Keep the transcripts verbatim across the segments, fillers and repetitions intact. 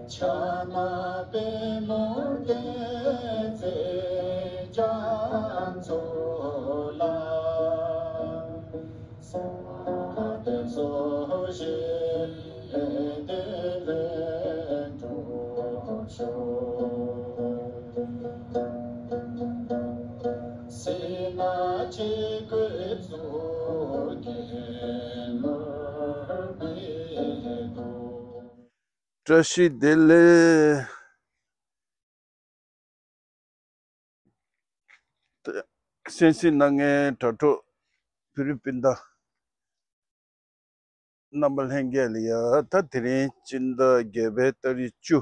ཕྱག་ན་པདྨོ་བསྟན་མཛད་རྒྱ་མཚོ་ལ། སྲས་མོ་བསྟན་མཛད་ཞལ་བསྟན་ལས་འགྲོ་ཤོག། སྲིད་ན་ཆོས་སྐུའི་གཙུག་རྒྱན་ནོར་བུའི་གདུང་། བཀྲ་ཤིས་བདེ་ལེགས། གསན་གཟིགས་གནང་མཁན་དྲ་གྲོགས་བོད་རིགས་སྤུན་ཟླ་རྣམ་པ་ལྷན་རྒྱས་ལ་ཡ། ད་དེ་རིང་སྤྱི་ཟླ་བརྒྱད་པའི་ཏ་རིག་བཅུ།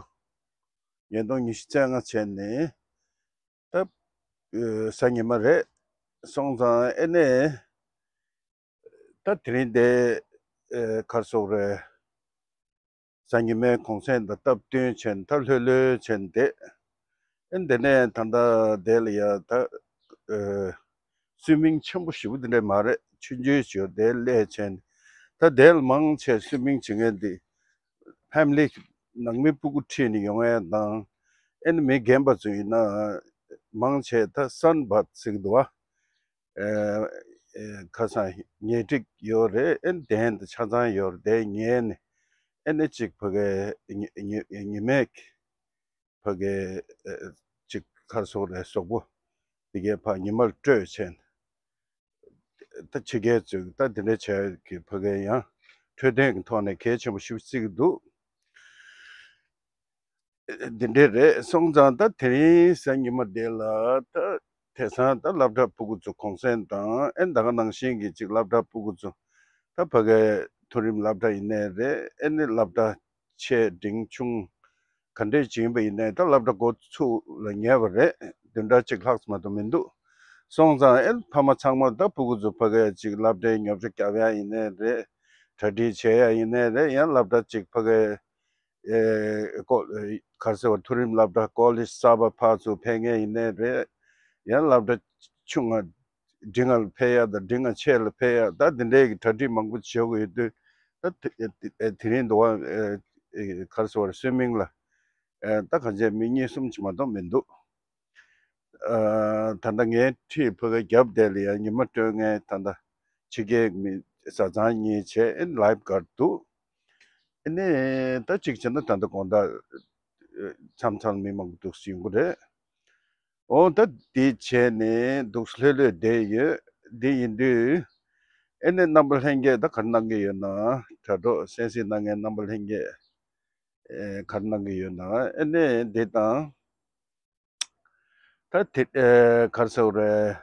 ཉིས་སྟོང་ཉི་ཤུ་རྩ་ལྔ་བྱས་ནས་ད་གཟའ་ཉི་མ་རེད། སོང་ཙང་ཨེ་ནས་ད་དེ་རིང་དེ་ག་རེ་ཟེར་དགོས་རེད། གཟའ་ཉི་མའི་གུང་སེང་དང་སྟབས་བསྟུན་བྱས་ནས་ད་ལྷོད་ལྷོད་བྱས་ནས་བསྡད། ཨེ་འདི་ནས་ད་ལྟ་བསྡད་ལ་ཡ་ད་ཨེ་སུའི་མིང་ཆེན་པོ་ཞེ་པོ་འདི་འདྲ་མ་རེད། ཆུང་ཆུང་ཞིག་བསྡད་སླེབས་བྱས་ནས་ད་དེ་ལ་མང་ཆེ་སུའི་མིང་བྱེད་མཁན་འདི་ཕེ་མི་ལི་ནང་མི་སྤུ་གུ་ཁྲིད་ནས་ཡོང་ཡ་དང་། ཨེ་ནི་མི་རྒན་པ་ཚོ་ཡིན་ན་མང་ཆེ་ད་སན་བྷད་ཟེར་གི་འདུག་བ། ཨེ་ཨེ་ཁ་སང་ཉལ་ཁྲི་ཡོད་རེད། ཨེ་ནི་གདན་དང་ཆ་ཚང་ཡོད་རེད། དེ་ཉལ་ནས་ཨེ་ནི་གཅིག་ཕ་གི་ཉི་ཉི་ཉི་མས་ཕ་གི་ཨེ་གཅིག་ག་རེ་ཟེར་དགོས་རེད། གཟུགས་པོ་དེ་གའི་ཕར་ཉི་མར་སྤྲོད་བྱས་ནས་ད་ཕྱི་རྒྱལ་ཚོས་ད་དེ་འདྲ་བྱས་ཀྱི་ཕ་གི་ཡང་འཕྲོད་བསྟེན་གྱི་ཐོག་ནས་གལ་ཆེན་པོ་ཞིག་བརྩི་གི་འདུག། འདི་འདྲས་རེད། སོང་ཙང་ད་དེ་རིང་གཟའ་ཉི་མ་འདི་ལ་ད་དེང་སང་ད་སློབ་གྲྭ་སྤུ་གུ་ཚོ་གུང་སེང་དང་། ཨེ་ད་ག་ནང་བཞིན་གྱི་ཅིག་སློབ་གྲྭ་སྤུ་གུ་ཚོ་ད་ཕ་གའི་མཐོ་རིམ་སློབ་གྲྭ་ཡིན་ནའི་རེད། ཨེ་ནི་སློབ་གྲྭ་ཆེ་འབྲིང་ཆུང་ག་འདྲས་ཅིག་ཡིན་པ་ཡིན་ནའི་ད་སློབ་གྲྭ་འགོ་ཚུགས་ལ་ཉེ་བ་རེད། བདུན་ཕྲག་གཅིག་ལྷག་ཙམ་མ་གཏོགས་མི་འདུག། སོང་ཙང་ཨེ་ཕ་མ་ཚང་མ་ད་སྤུ་གུ་ཚོ་ཕ་གའི་ཅིག་སློབ་གྲྭའི་ཉོ་ཆ་རྒྱག་ཡ་ཡིན་ནའི་རེད། གྲ་སྒྲིག་བྱེད་ཡ་ཡིན་ནའི་རེད། ཡང་སློབ་གྲྭ་ཅིག་ཕ་གའི་ཨེ་ཀོ་ཨེ་ག་རེ་ཟེར་བ། མཐོ་རིམ་སློབ་གྲྭ་ཀོ་ལེཇ་གསར་པ་ཕར་ཚུར་ཕེབས་མཁན་ཡིན་ནའི་རེད། ཡང་སློབ་གྲྭ་ཆུང་ང་འབྲིང་ང་ལ་ཕེབས་ཡ་དང་འབྲིང་ང་ཆེ་ལ་ཕེབས་ཡ་ད་འདི་འདྲའི་གི་གྲ་སྒྲིག་མང་པོ་བྱེད་དགོས་ཡོད་དུས། ད་དེ་དེ་དེ་རིང་འདུག་བ། ཨེ་ཨེ་ག་རེ་ཟེར་བ། སུའི་མིང་ལ་ཨེ་ད་གང་བྱས་མི་གཉིས་གསུམ་ཅིག་མ་གཏོགས་མི་འདུག། ཨ་ད་ལྟ་ངའི་འཁྲིས་ཕ་གི་རྒྱབ་དེ་ལ་ཡང་ཉི་མ་སྤྲོད་མཁན་ད་ལྟ་ཕྱི་རྒྱལ་མི་བཟའ་ཚང་གཉིས་བྱས། ཨེ་ལའིབ་གར་འདུག། ཨེ་ནས་ད་གཅིག་བྱས་ན་ད་ལྟ་དགོང་དག་མཚམས་མཚམས་མི་མང་པོ་འདུག་སེ་ཡོང་གི་རེད། འོ་ད་འདི་བྱས་ནས་འདུག་སེ་ལྷོད་ལྷོད་བསྡད་ཡོད། འདི་ཡིན་དུས་ཨེ་ནས་རྣམ་པ་ལྷན་རྒྱས་ད་ག་རེ་གནང་གི་ཡོད་ན། དྲ་གྲོགས་གསན་གཟིགས་གནང་མཁན་རྣམ་པ་ལྷན་རྒྱས་ཨེ་ག་རེ་གནང་གི་ཡོད་ན། ཨེ་ནས་འདི་དང་། ད་དེ་ཨེ་ག་རེ་ཟེར་དགོས་རེད།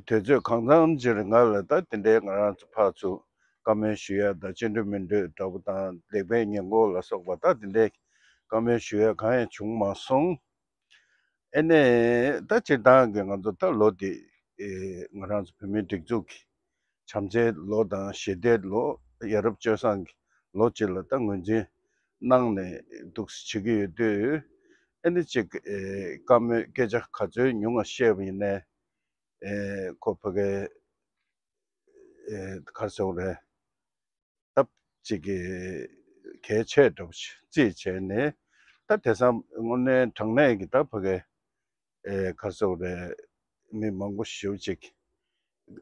དུས་ཚོད་གང་འཚམ་ཅིག་ལ་ང་ལ་ད་དེ་འདྲའི་ང་རང་ཚོ་ཕར་ཚུར་བཀའ་མོལ་ཞུ་ཡ་དང་། བཅིངས་འགྲོལ་མི་འགྲོ་འདྲ་པོ་དང་། ལེགས་སྤེལ་ཉེས་འགོག་ལ་སོགས་པ་ད་དེ་འདྲའི་བཀའ་མོལ་ཞུ་ཡ་གང་ཡང་བྱུང་མ་སོང་། ཨེ་ནས་ད་སྤྱིར་བཏང་གི་ང་ཚོ་ད་ལོ་འདི་ཨེ་ང་རང་ཚོ་བོད་མིའི་སྒྲིག་འཛུགས་ཀྱི་བྱམས་བརྩེའི་ལོ་དང་ཞི་བདེའི་ལོ། ཡ་རབས་སྤྱོད་བཟང་གི་ལོ་ཅིག་ལ་ད་ངོས་འཛིན་གནང་ནས་འདུག་སེ་བྱེད་ཀྱི་ཡོད་དུས། ཨེ་ནི་ཅིག་ཨེ་བཀའ་མོལ་སྐད་ཆ་ག་ཚོད་ཉུང་ང་བཤད་པ་ཡིན་ནའི་ཨེ་ཁོ་ཕ་གའི་ཨེ་ག་རེ་ཟེར་དགོས་རེད། སྟབས་ཅིག་གི་གལ་ཆེ་འདྲ་པོ་ཞིག་རྩིས་བྱས་ནས། ད་དེང་སང་དངོས་གནས་དྲང་གནས་ཀྱི་ད་ཕ་གའི་ཨེ་ག་རེ་ཟེར་དགོས་རེད། མི་མང་པོ་ཞེ་པོ་ཅིག་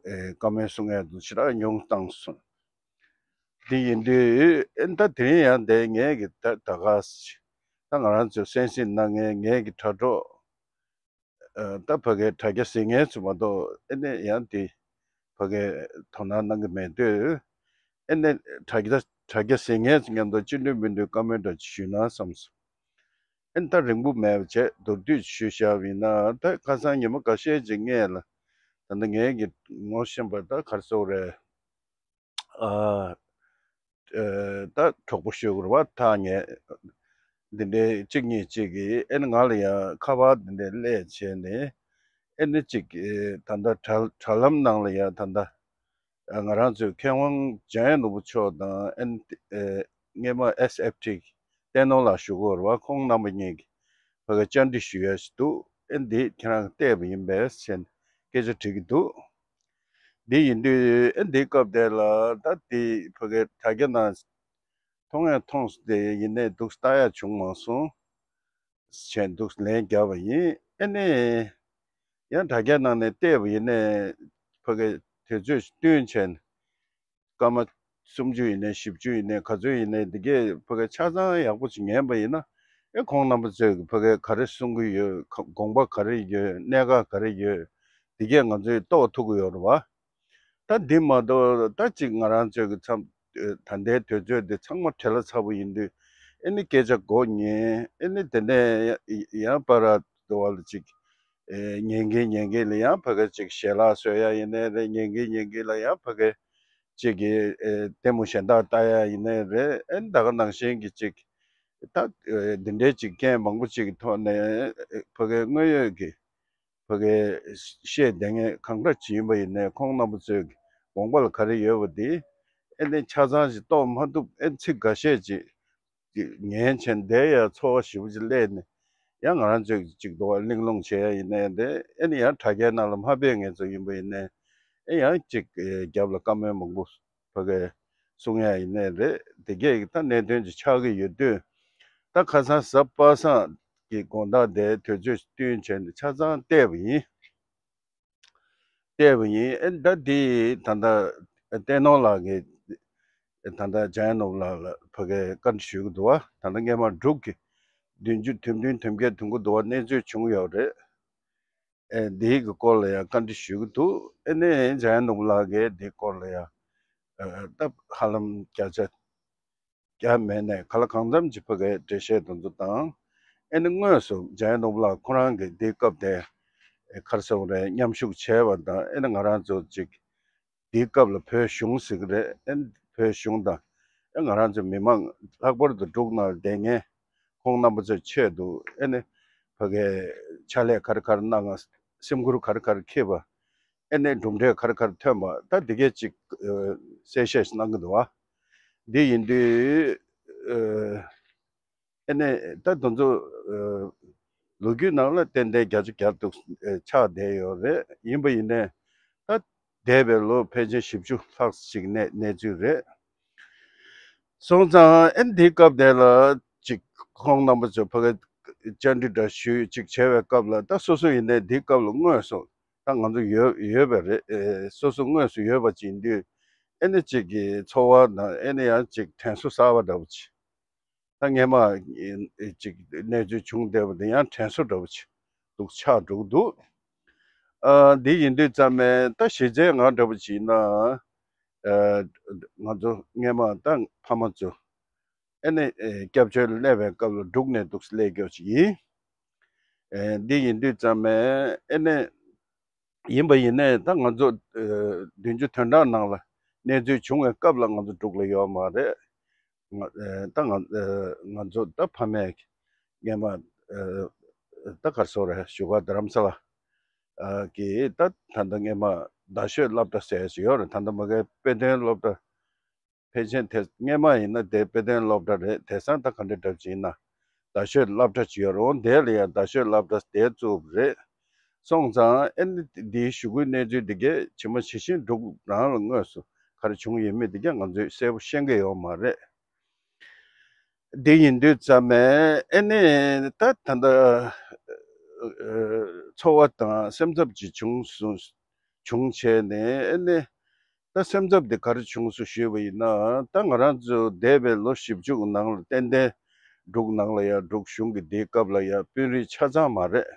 ཨེ་བཀའ་མོལ་གསུང་ཡ་དེ་ཞེ་དྲག་ཉུང་བཏང་སོང་། འདི་ཡིན་དུས་ཨེ་ད་དེ་རིང་ཡང་འདི་ངེད་ཀྱི་ད་ད་ག་ད་ང་རང་ཚོ་གསན་གཟིགས་གནང་མཁན་ངེད་ཀྱི་དྲ་གྲོགས་ཨེ་ད་ཕ་གའི་དྲ་རྒྱ་གཟིགས་མཁན་ཚོ་མ་གཏོགས་ཨེ་ནས་ཡང་འདི་ཕ་གའི་དོ་སྣང་གནང་གི་མེད་དུས། ཨེ་ནས་དྲ་རྒྱ་དྲ་རྒྱ་གཟིགས་མཁན་ཚོ་མཉམ་དུ་བཅིངས་འགྲོལ་མི་འགྲོའི་བཀའ་མོལ་འདྲ་ཅིག་ཞུས་ན་བསམ་སོང་། ཨེ་ད་རིང་པོ་མེད་པ་བྱས་མདོར་བསྡུས་ཞུས་བཞག་པ་ཡིན་ན། ད་ཁ་སང་ཉི་མ་འགའ་ཤས་ཅིག་སྔོན་ལ་ད་ལྟ་ངེད་ཀྱི་ངོ་ཤེས་པ་ད་ག་རེ་ཟེར་དགོས་རེད། ཨ། ཨ། ད་གྲོགས་པོ་ཞུ་དགོས་རེད་བ། ཐག་ཉེ་འདི་འདྲའི་གཅིག་གཉིས་གཅིག་གིས་ཨེ་ནི་ང་ལ་ཡང་ཁ་པར་འདི་འདྲའི་སླེབས་བྱས་ནས། ཨེ་ནི་གཅིག་ཨེ་ད་ལྟ་དྲ་དྲ་ལམ་ནང་ལ་ཡང་ད་ལྟ་ཨ་ང་རང་ཚོའི་མཁས་དབང་འཇམ་དབྱངས་ནོར་བུ་མཆོག་དང་། ཨེ་ནི་ཨེ་སྔས་མ་ཨེས་ཨེཕ་ཊི་གི་བསྟན་ནོར་ལགས་ཞུ་དགོས་རེད་བ། ཁོང་རྣམ་པ་གཉིས་ཀྱིས་ཕ་གི་བཅར་འདྲི་ཞུ་ཡ་ཞིག་འདུག་ཨེ་འདི་ཁྱེད་རང་གིས་བལྟས་པ་ཡིན་པས་ཟེར་ནས་སྐད་ཆ་དྲི་གི་འདུག་འདི་ཡིན་དུས་ཨེ་འདིའི་སྐབས་དེ་ལ་ད་འདི་ཕ་གི་དྲ་རྒྱ་ནང་མཐོང་ཡ་མཐོང་སོང་། དེ་ཡིན་ནའི་འདུག་ལྟ་ཡ་བྱུང་མ་སོང་། བྱས་འདུག་ལན་བརྒྱབ་པ་ཡིན། ཨེ་ནས་ཡང་དྲ་རྒྱ་ནང་ནས་བལྟས་པ་ཡིན་ནའི་ཕ་གི་དུས་ཚོད་བསྟུན་བྱས་ནས་སྐར་མ་སུམ་ཅུ་ཡིན་ནའི་བཞི་བཅུ་ཡིན་ནའི་ག་ཚོད་ཡིན་ནའི་འདི་གས་ཕ་གི་ཆ་ཚང་ཡག་པོ་ཅིག་ཉན་པ་ཡིན་ན། ཨེ་ཁོང་རྣམ་པ་ཚོས་ཕ་གི་ག་རེ་གསུང་གི་ཡོད། ག་དགོངས་པ་ག་རེ་ཡོད། གནད་འགག་ག་རེ་ཡོད། འདི་གས་ང་ཚོས་རྟོགས་ཐུབ་ཀྱི་ཡོད་རེད་བ། ད་འདི་མ་གཏོགས་ད་ཅིག་ང་རང་ཚོའི་གི་མཚམས་ད་ལྟའི་དུས་ཚོད་འདི་ཚང་མ་བྲེལ་བ་ཚ་པོ་ཡིན་དུས། ཨེ་ནི་སྐད་ཆ་མགོ་ཉན། ཨེ་ནི་དེ་ནས་ཡང་པར་དུ་བ་ལ་ཅིག་ཨེ་ཉན་གིན་ཉན་གིན་ལ་ཡང་ཕ་གི་ཅིག་ཞལ་ལག་བཟོ་ཡ་ཡིན་ནའི་རེད། ཉན་གིན་ཉན་གིན་ལ་ཡང་ཕ་གི་ཅིག་གི་ཨེ་ལྟད་མོ་གཞན་དག་ལྟ་ཡ་ཡིན་ནའི་རེད། ཨེ་ནི་ད་ག་ནང་བཞིན་གི་ཅིག་ད་ཨེ་འདི་འདྲའི་ཅིག་རྐྱེན་མང་པོ་ཅིག་གི་ཐོག་ནས་ཨེ་ཕ་གི་དངོས་ཡོད་ཀྱི་ཕ་གི་བཤད་བསྡད་མཁན་གང་འདྲ་ཅིག་ཡིན་པ་ཡིན་ནའི་ཁོང་རྣམ་པ་ཚོའི་དགོངས་པ་ལ་ག་རེ་ཡོད་པ་དེ་ཨེ་ནི་ཆ་ཚང་ཞིག་རྟོགས་མ་ཐུབ། ཨེ་ཚིག་འགའ་ཤས་ཅིག་ཉན་བྱས་བསྡད་ཡ་ཚོར་བ་ཞེ་པོ་ཅིག་སླེབས་ནས། ཡང་ང་རང་ཚོས་ཅིག་འདུག་བ་གླེང་སློང་བྱེད་ཡ་ཡིན་ནའི་རེད། ཨེ་ནི་ཡང་དྲ་རྒྱའི་ནང་ལ་མ་ཕེབས་མཁན་ཚོ་ཡིན་པ་ཡིན་ནའི་ཨེ་ཡང་ཅིག་ཨེ་རྒྱབ་ལ་བཀའ་མོལ་མང་པོ་ཕ་གི་གསུང་ཡ་ཡིན་ནའི་རེད། དེ་གས་ཀྱི་ད་གནད་དོན་ཅིག་ཆགས་ཀྱི་ཡོད་དུས། ད་ཁ་སང་གཟའ་པ་སངས་ཀྱི་དགོང་དག་དེ་དུས་ཚོད་བསྟུན་བྱས་ནས་ཆ་ཚང་བལྟས་པ་ཡིན། བལྟས་པ་ཡིན། ཨེ་ད་འདི་ད་ལྟ་བསྟན་ནོར་ལགས་ཀྱིས་ད་ལྟ་འཇམ་དབྱངས་ནོར་བུ་ལགས་ལ་ཕ་གི་བཀའ་འདྲི་ཞུ་གི་འདུག་བ། ད་ལྟ་སྔས་མ་འབྲུག་གི་བདུན་ཅུ་དོན་བདུན་དོན་བརྒྱད་ཐོན་གྱི་འདུག་བ། གནས་ཚུལ་བྱུང་ཡོད་རེད། ཨེ་འདིའི་གི་སྐོར་ལ་ཡང་བཀའ་འདྲི་ཞུ་གི་འདུག་ཨེ་ནས་འཇམ་དབྱངས་ནོར་བུ་ལགས་ཀྱིས་འདིའི་སྐོར་ལ་ཡང་ཨ་ད་ཧ་ལམ་བརྒྱ་ཆ་བརྒྱ་མེད་ནས་ག་ལ་གང་འཚམ་ཅིག་ཕ་གི་འགྲེལ་བཤད་དེ་ཚོ་དང་། ཨེ་ནི་དངོས་སུ་འཇམ་དབྱངས་ནོར་བུ་ལགས་ཁོ་རང་གིས་འདིའི་སྐབས་དེ་ཨེ་ག་རེ་ཟེར་དགོས་རེད། མཉམ་ཞུགས་བྱས་པ་དང་། ཨེ་ནི་ང་རང་ཚོ་ཅིག་འདིའི་སྐབས་ལ་བོད་གཞུང་ཟེར་གི་རེད། ཨེ་ནི་བོད་གཞུང་དང་ཨེ་ང་རང་ཚོ་མི་མང་ལྷག་པར་དུ་འབྲུག་ནང་ལ་བསྡད་མཁན་ཁོང་རྣམ་པ་ཚོའི་ཆེད་དུ་ཨེ་ནི་ཕ་གིའི་ཕྱག་ལས་ག་རེ་ག་རེ་གནང་། སེམས་ཁུར་ག་རེ་ག་རེ་འཁྱེར་བ། ཨེ་ནས་གྲུབ་འབྲས་ག་རེ་ག་རེ་ཐོན་པ། ད་འདི་གས་ཅིག་ཨ་གསལ་བཤད་ཞིག་གནང་གི་འདུག་བ། འདི་ཡིན་དུས་ཨ་ཨེ་ནས་ད་དེ་ཚོ་ཨ་ལོ་རྒྱུས་ནང་ལ་ཏན་ཏན་བརྒྱ་ཆ་བརྒྱ་འདུག་ཨ་ཆགས་བསྡད་ཡོད་རེད། ཡིན་པ་ཡིན་ནའི་ད་འདས་པའི་ལོ་ཕལ་ཆེར་བཞི་བཅུ་ལྷག་ཅིག་ནས་གནས་ཚུལ་རེད། སོང་ཙང་ཨེ་འདིའི་སྐབས་དེ་ལ་ཅིག་ཁོང་རྣམ་པ་ཚོས་ཕ་གི་བཅར་འདྲི་འདྲ་ཞུས་ཅིག་བྱས་པའི་སྐབས་ལ། ད་སོ་སོ་ཡིན་ནའི་འདིའི་སྐབས་ལ་དངོས་སུ་ད་ང་ཚོ་ཡོད་ཡོད་པ་རེད། ཨེ་སོ་སོ་དངོས་སུ་ཡོད་པ་ཅིག་ཡིན་དུས་ཨེ་ནི་ཅིག་གི་ཚོར་བ་དང་། ཨེ་ནི་ཡང་ཅིག་དྲན་གསོ་གསར་བ་འདྲ་བོ་ཅིག་ད་སྔས་མ་ཨེ་ཅིག་གནས་ཚུལ་བྱུང་བསྡད་པ་དེ་ཡང་དྲན་གསོ་འདྲ་བོ་ཅིག་འདུག་ཆགས་འགྲོ་གི་འདུག་ཨ་འདི་ཡིན་དུས་ཙམ་པས་ད་གཞི་རྩའི་ང་འདྲ་བོ་ཅིག་ཡིན་ན། ཨ་ང་ཚོ་སྔས་མ་ད་ཕ་མ་ཚོ་ཨེ་ནི་ཨེ་སྐྱབས་བཅོལ་སླེབས་པའི་སྐབས་ལ་འབྲུག་ནས་འདུག་སླེབས་རྒྱུ་ཅིག་ཡིན། ཨེ་འདི་ཡིན་དུས་ཙམ་པས་ཨེ་ནི་ཡིན་པ་ཡིན་ནའི་ད་ང་ཚོ་ཨེ་བདུན་ཅུ་དོན་གྲངས་ནང་ལ་གནས་ཚུལ་བྱུང་བའི་སྐབས་ལ་ང་ཚོ་འབྲུག་ལ་ཡོད་མ་རེད། ང་ཨེ་ད་ང་ཨེ་ང་ཚོ་ད་ཕ་མས་སྔས་མ་ཨེ་ད་ག་རེ་ཟེར་དགོས་རེད། བཞུགས་སྒར་རྡ་རམ་ས་ལ་ཨ་གི་ད་ད་ལྟ་སྔས་མ་རྡ་ཤོད་སློབ་གྲྭ་ཟེར་ཞིག་ཡོད་རེད། ད་ལྟ་མ་གིའི་དཔེ་སྟོན་སློབ་གྲྭ། ཕལ་ཆེར་དེ་སྔས་མ་ཡིན་ན་དེ་དཔེ་སྟོན་སློབ་གྲྭ་རེད། དེང་སང་ད་ག་འདྲ་འདྲ་ཅིག་ཡིན་ན་རྡ་ཤོད་སློབ་གྲྭ་ཅིག་ཡོད་རེད། འོང་དེ་ལ་ཡང་རྡ་ཤོད་སློབ་གྲྭ་དེ་བཙུགས་པ་རེད། སོང་ཙང་ཨེ་ནི་འདིའི་ཞུ་སྐུལ་གནས་ཚུལ་འདི་གས་ཇི་མ་ཇི་བཞིན་འབྲུག་རང་ལ་དངོས་སུ་ག་རེ་བྱུང་ཡོད་མེད་འདི་གས་ང་ཚོས་གསལ་པོ་ཤེས་ཀྱི་ཡོད་མ་རེད། འདི་ཡིན་དུས་ཙམ་པས་ཨེ་ནི་ད་ད་ལྟ་ཚོར་བ་དང་སེམས་འཚབ་ཅིག་བྱུང་སོང་། བྱུང་བྱས་ནས་ཨེ་ནི་ད་སེམས་འཚབ་འདི་ག་རེ་བྱུང་སོང་ཞུས་པ་ཡིན་ན། ད་ང་རང་ཚོ་འདས་པའི་ལོ་བཞི་བཅུ་གི་ནང་ལ་ཏན་ཏན་འབྲུག་ནང་ལ་ཡང་འབྲུག་གཞུང་གི་འདིའི་སྐབས་ལ་ཡང་དཔོན་རིགས་ཆ་ཚང་མ་རེད།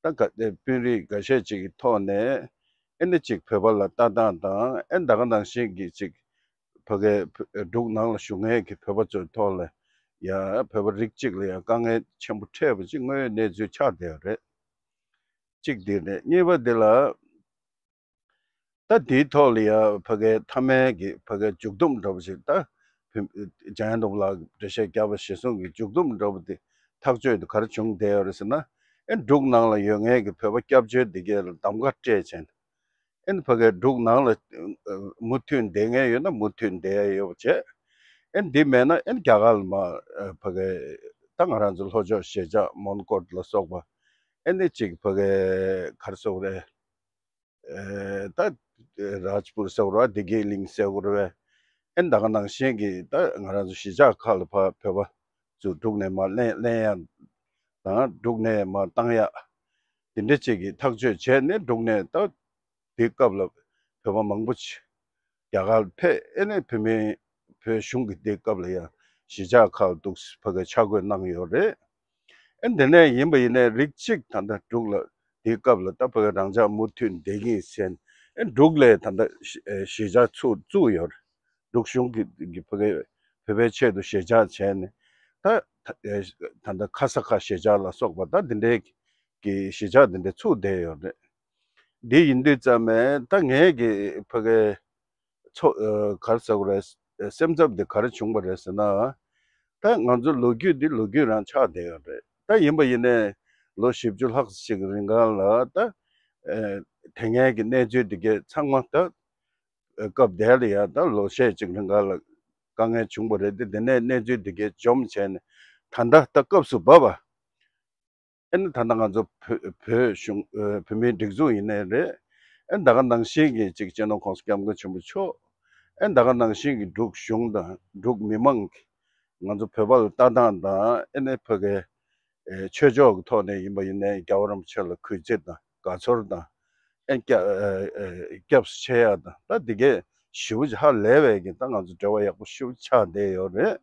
ད་ག་དེ་དཔོན་རིགས་འགའ་ཤས་ཅིག་གི་ཐོག་ནས་ཨེ་ནི་ཅིག་བོད་པ་ལ་ལྟ་སྟངས་དང་། ཨེ་ད་ག་ནང་བཞིན་གྱི་ཅིག་ཕ་གི་འབྲུག་ནང་ལ་བཞུགས་མཁན་གྱི་བོད་པ་ཚོའི་ཐོག་ལ་ཡང་བོད་པ་རིགས་གཅིག་ལ་ཡང་དཀའ་ངལ་ཆེན་པོ་འཕྲད་པ་ཅིག་དངོས་ཡོད་གནས་ཚུལ་ཆགས་བསྡད་ཡོད་རེད། གཅིག་འདི་རེད། གཉིས་པ་འདི་ལ་ ད་དེའི་ཐོག་ལ་ཡ་ཕ་གའི་མཐའ་མའི་གི་ཕ་གའི་མཇུག་བསྡོམས་འདྲ་པོ་ཞིག་ད་བོད་འཇམ་དབྱངས་ནོར་བུ་ལགས་འགྲེལ་བཤད་བརྒྱབ་པ་གཞིར་བཟུང་གི་མཇུག་བསྡོམས་འདྲ་པོ་དེ་ཐག་གཅོད་དེ་ག་རེ་བྱུང་བསྡད་ཡོད་རེད་ཟེར་ན། ཨེ་འབྲུག་ནང་ལ་ཡོད་མཁན་གྱི་བོད་པ་སྐྱབས་བཅོལ་འདི་གས་ལ་གདམ་ག་སྤྲད་བྱས་ནས། ཨེ་ཕ་གའི་འབྲུག་ནང་ལ་མུ་མཐུད་བསྡད་མཁན་ཡོད་ན་མུ་མཐུད་བསྡད་ཡ་ཡོད་པ་བྱས། ཨེ་འདི་མེད་ན་ཨེ་རྒྱ་གར་ལ་མ་ཕ་གའི་ད་ང་རང་ཚོ་ལྷོ་ཕྱོགས་གཞིས་ཆགས་མོན་གྷོ་ལ་སོགས་པ། ཨེ་ནི་གཅིག་ཕ་གའི་ག་རེ་ཟེར་དགོས་རེད། ཨེ་ད་རཱཇ་པུར་ཟེར་དགོས་རེད་བ། བདེ་སྐྱིད་གླིང་ཟེར་དགོས་རེད་བས། ཨེ་ད་ག་ནང་བཞིན་གྱི་ད་ང་རང་ཚོ་གཞིས་ཆགས་ཁག་ལ་ཕར་བོད་པ་ཚོ་འབྲུག་ནས་མར་ལེན་ལེན་ཡ་དང་འབྲུག་ནས་མར་བཏང་ཡ་དེ་འདྲ་ཅིག་གི་ཐག་གཅོད་བྱས་ནས། འབྲུག་ནས་ད་དེའི་སྐབས་ལ་བོད་པ་མང་པོ་ཅིག་རྒྱ་གར་ལ་ཕེབས། ཨེ་ནས་བོད་མི་བོད་གཞུང་གི་དེའི་སྐབས་ལ་ཡང་གཞིས་ཆགས་ཁག་ལ་འདུག་ཕ་གའི་ཆ་བགོས་གནང་ཡོད་རེད། ཨེ་འདི་ནས་ཡིན་པ་ཡིན་ནའི་རིགས་གཅིག་ད་ལྟ་འབྲུག་ལ་དེའི་སྐབས་ལ་ད་ཕ་གའི་རང་འཇགས་མུ་མཐུད་བསྡད་ཀྱི་ཡིན་ཟེར་ནས། ཨེ་འབྲུག་ལ་ད་ལྟ་གཞིས་ཆགས་ཚུགས་བཙུགས་ཡོད་རེད། འབྲུག་གཞུང་གི་གི་ཕ་གའི་བོད་པའི་ཆེད་དུ་གཞིས་ཆགས་བྱས་ནས། ད་ད་ད་ལྟ་ཁ་ས་ཁ་གཞིས་ཆགས་ལ་སོགས་པ་ད་འདི་འདྲའི་གི་གཞིས་ཆགས་འདི་འདྲ་ཚུགས་བསྡད་ཡོད་རེད། འདི་ཡིན་དུས་ཙམ་ནས་ད་ངས་གི་ཕ་གའི་ཚོ་ཨ་ག་རེ་ཟེར་དགོས་རེད། སེམས་འཚབ་འདི་ག་རེ་བྱུང་བ་རེད་ཟེར་ན། ད་ང་ཚོ་ལོ་རྒྱུས་འདི་ལོ་རྒྱུས་རང་ཆགས་བསྡད་ཡོད་རེད། ད་ཡིན་པ་ཡིན་ནའི་ལོ་བཞི་བཅུ་ལྷག་ཅིག་གི་རིང་ག་ལ་ད་ཨ་དེ་སྔའི་གི་གནས་ཚུལ་འདི་གའི་ཚང་མ་ད་སྐབས་དེ་ལ་ཡ་ད་ལོ་ཤས་ཅིག་རིང་ག་ལ་དཀའ་ངལ་བྱུང་བ་རེད་དེ། དེ་ནས་གནས་ཚུལ་འདི་གའི་འཇོམས་བྱས་ནས་ད་ལྟ་ད་སྐབས་སུ་བབས་པ། ཨེ་ནི་ད་ལྟ་ང་ཚོ་བོད་བོད་གཞུང་ཨ་བོད་མིའི་སྒྲིག་འཛུགས་ཡིན་ནའི་རེད། ཨེ་ད་ག་ནང་བཞིན་གྱི་ཅིག་སྤྱི་ནོར་༸གོང་ས་༸སྐྱབས་མགོན་ཆེན་པོ་མཆོག་ཨེ་ད་ག་ནང་བཞིན་གྱི་འབྲུག་གཞུང་དང་འབྲུག་མི་མང་གིས་ང་ཚོ་བོད་པ་ལ་ལྟ་སྟངས་དང་། ཨེ་ནི་ཕ་གའི་ཨེ་ཆོས་ཕྱོགས་ཀྱི་ཐོག་ནས་ཡིན་པ་ཡིན་ནའི་རྒྱལ་བ་རིན་པོ་ཆེ་ལ་གུས་བརྩི་དང་དགའ་ཚོར་དང་། ཨེ་སྐྱབས་ཨེ་ཨེ་སྐྱབས་སུ་མཆི་ཡ་དང་། ད་འདི་གས་ཞེ་པོ་ཅིག་ཧ་ལས་པའི་གི་ད་ང་ཚོ་འབྲེལ་བ་ཡག་པོ་ཞེ་པོ་ཆགས་བསྡད་ཡོད་རེད།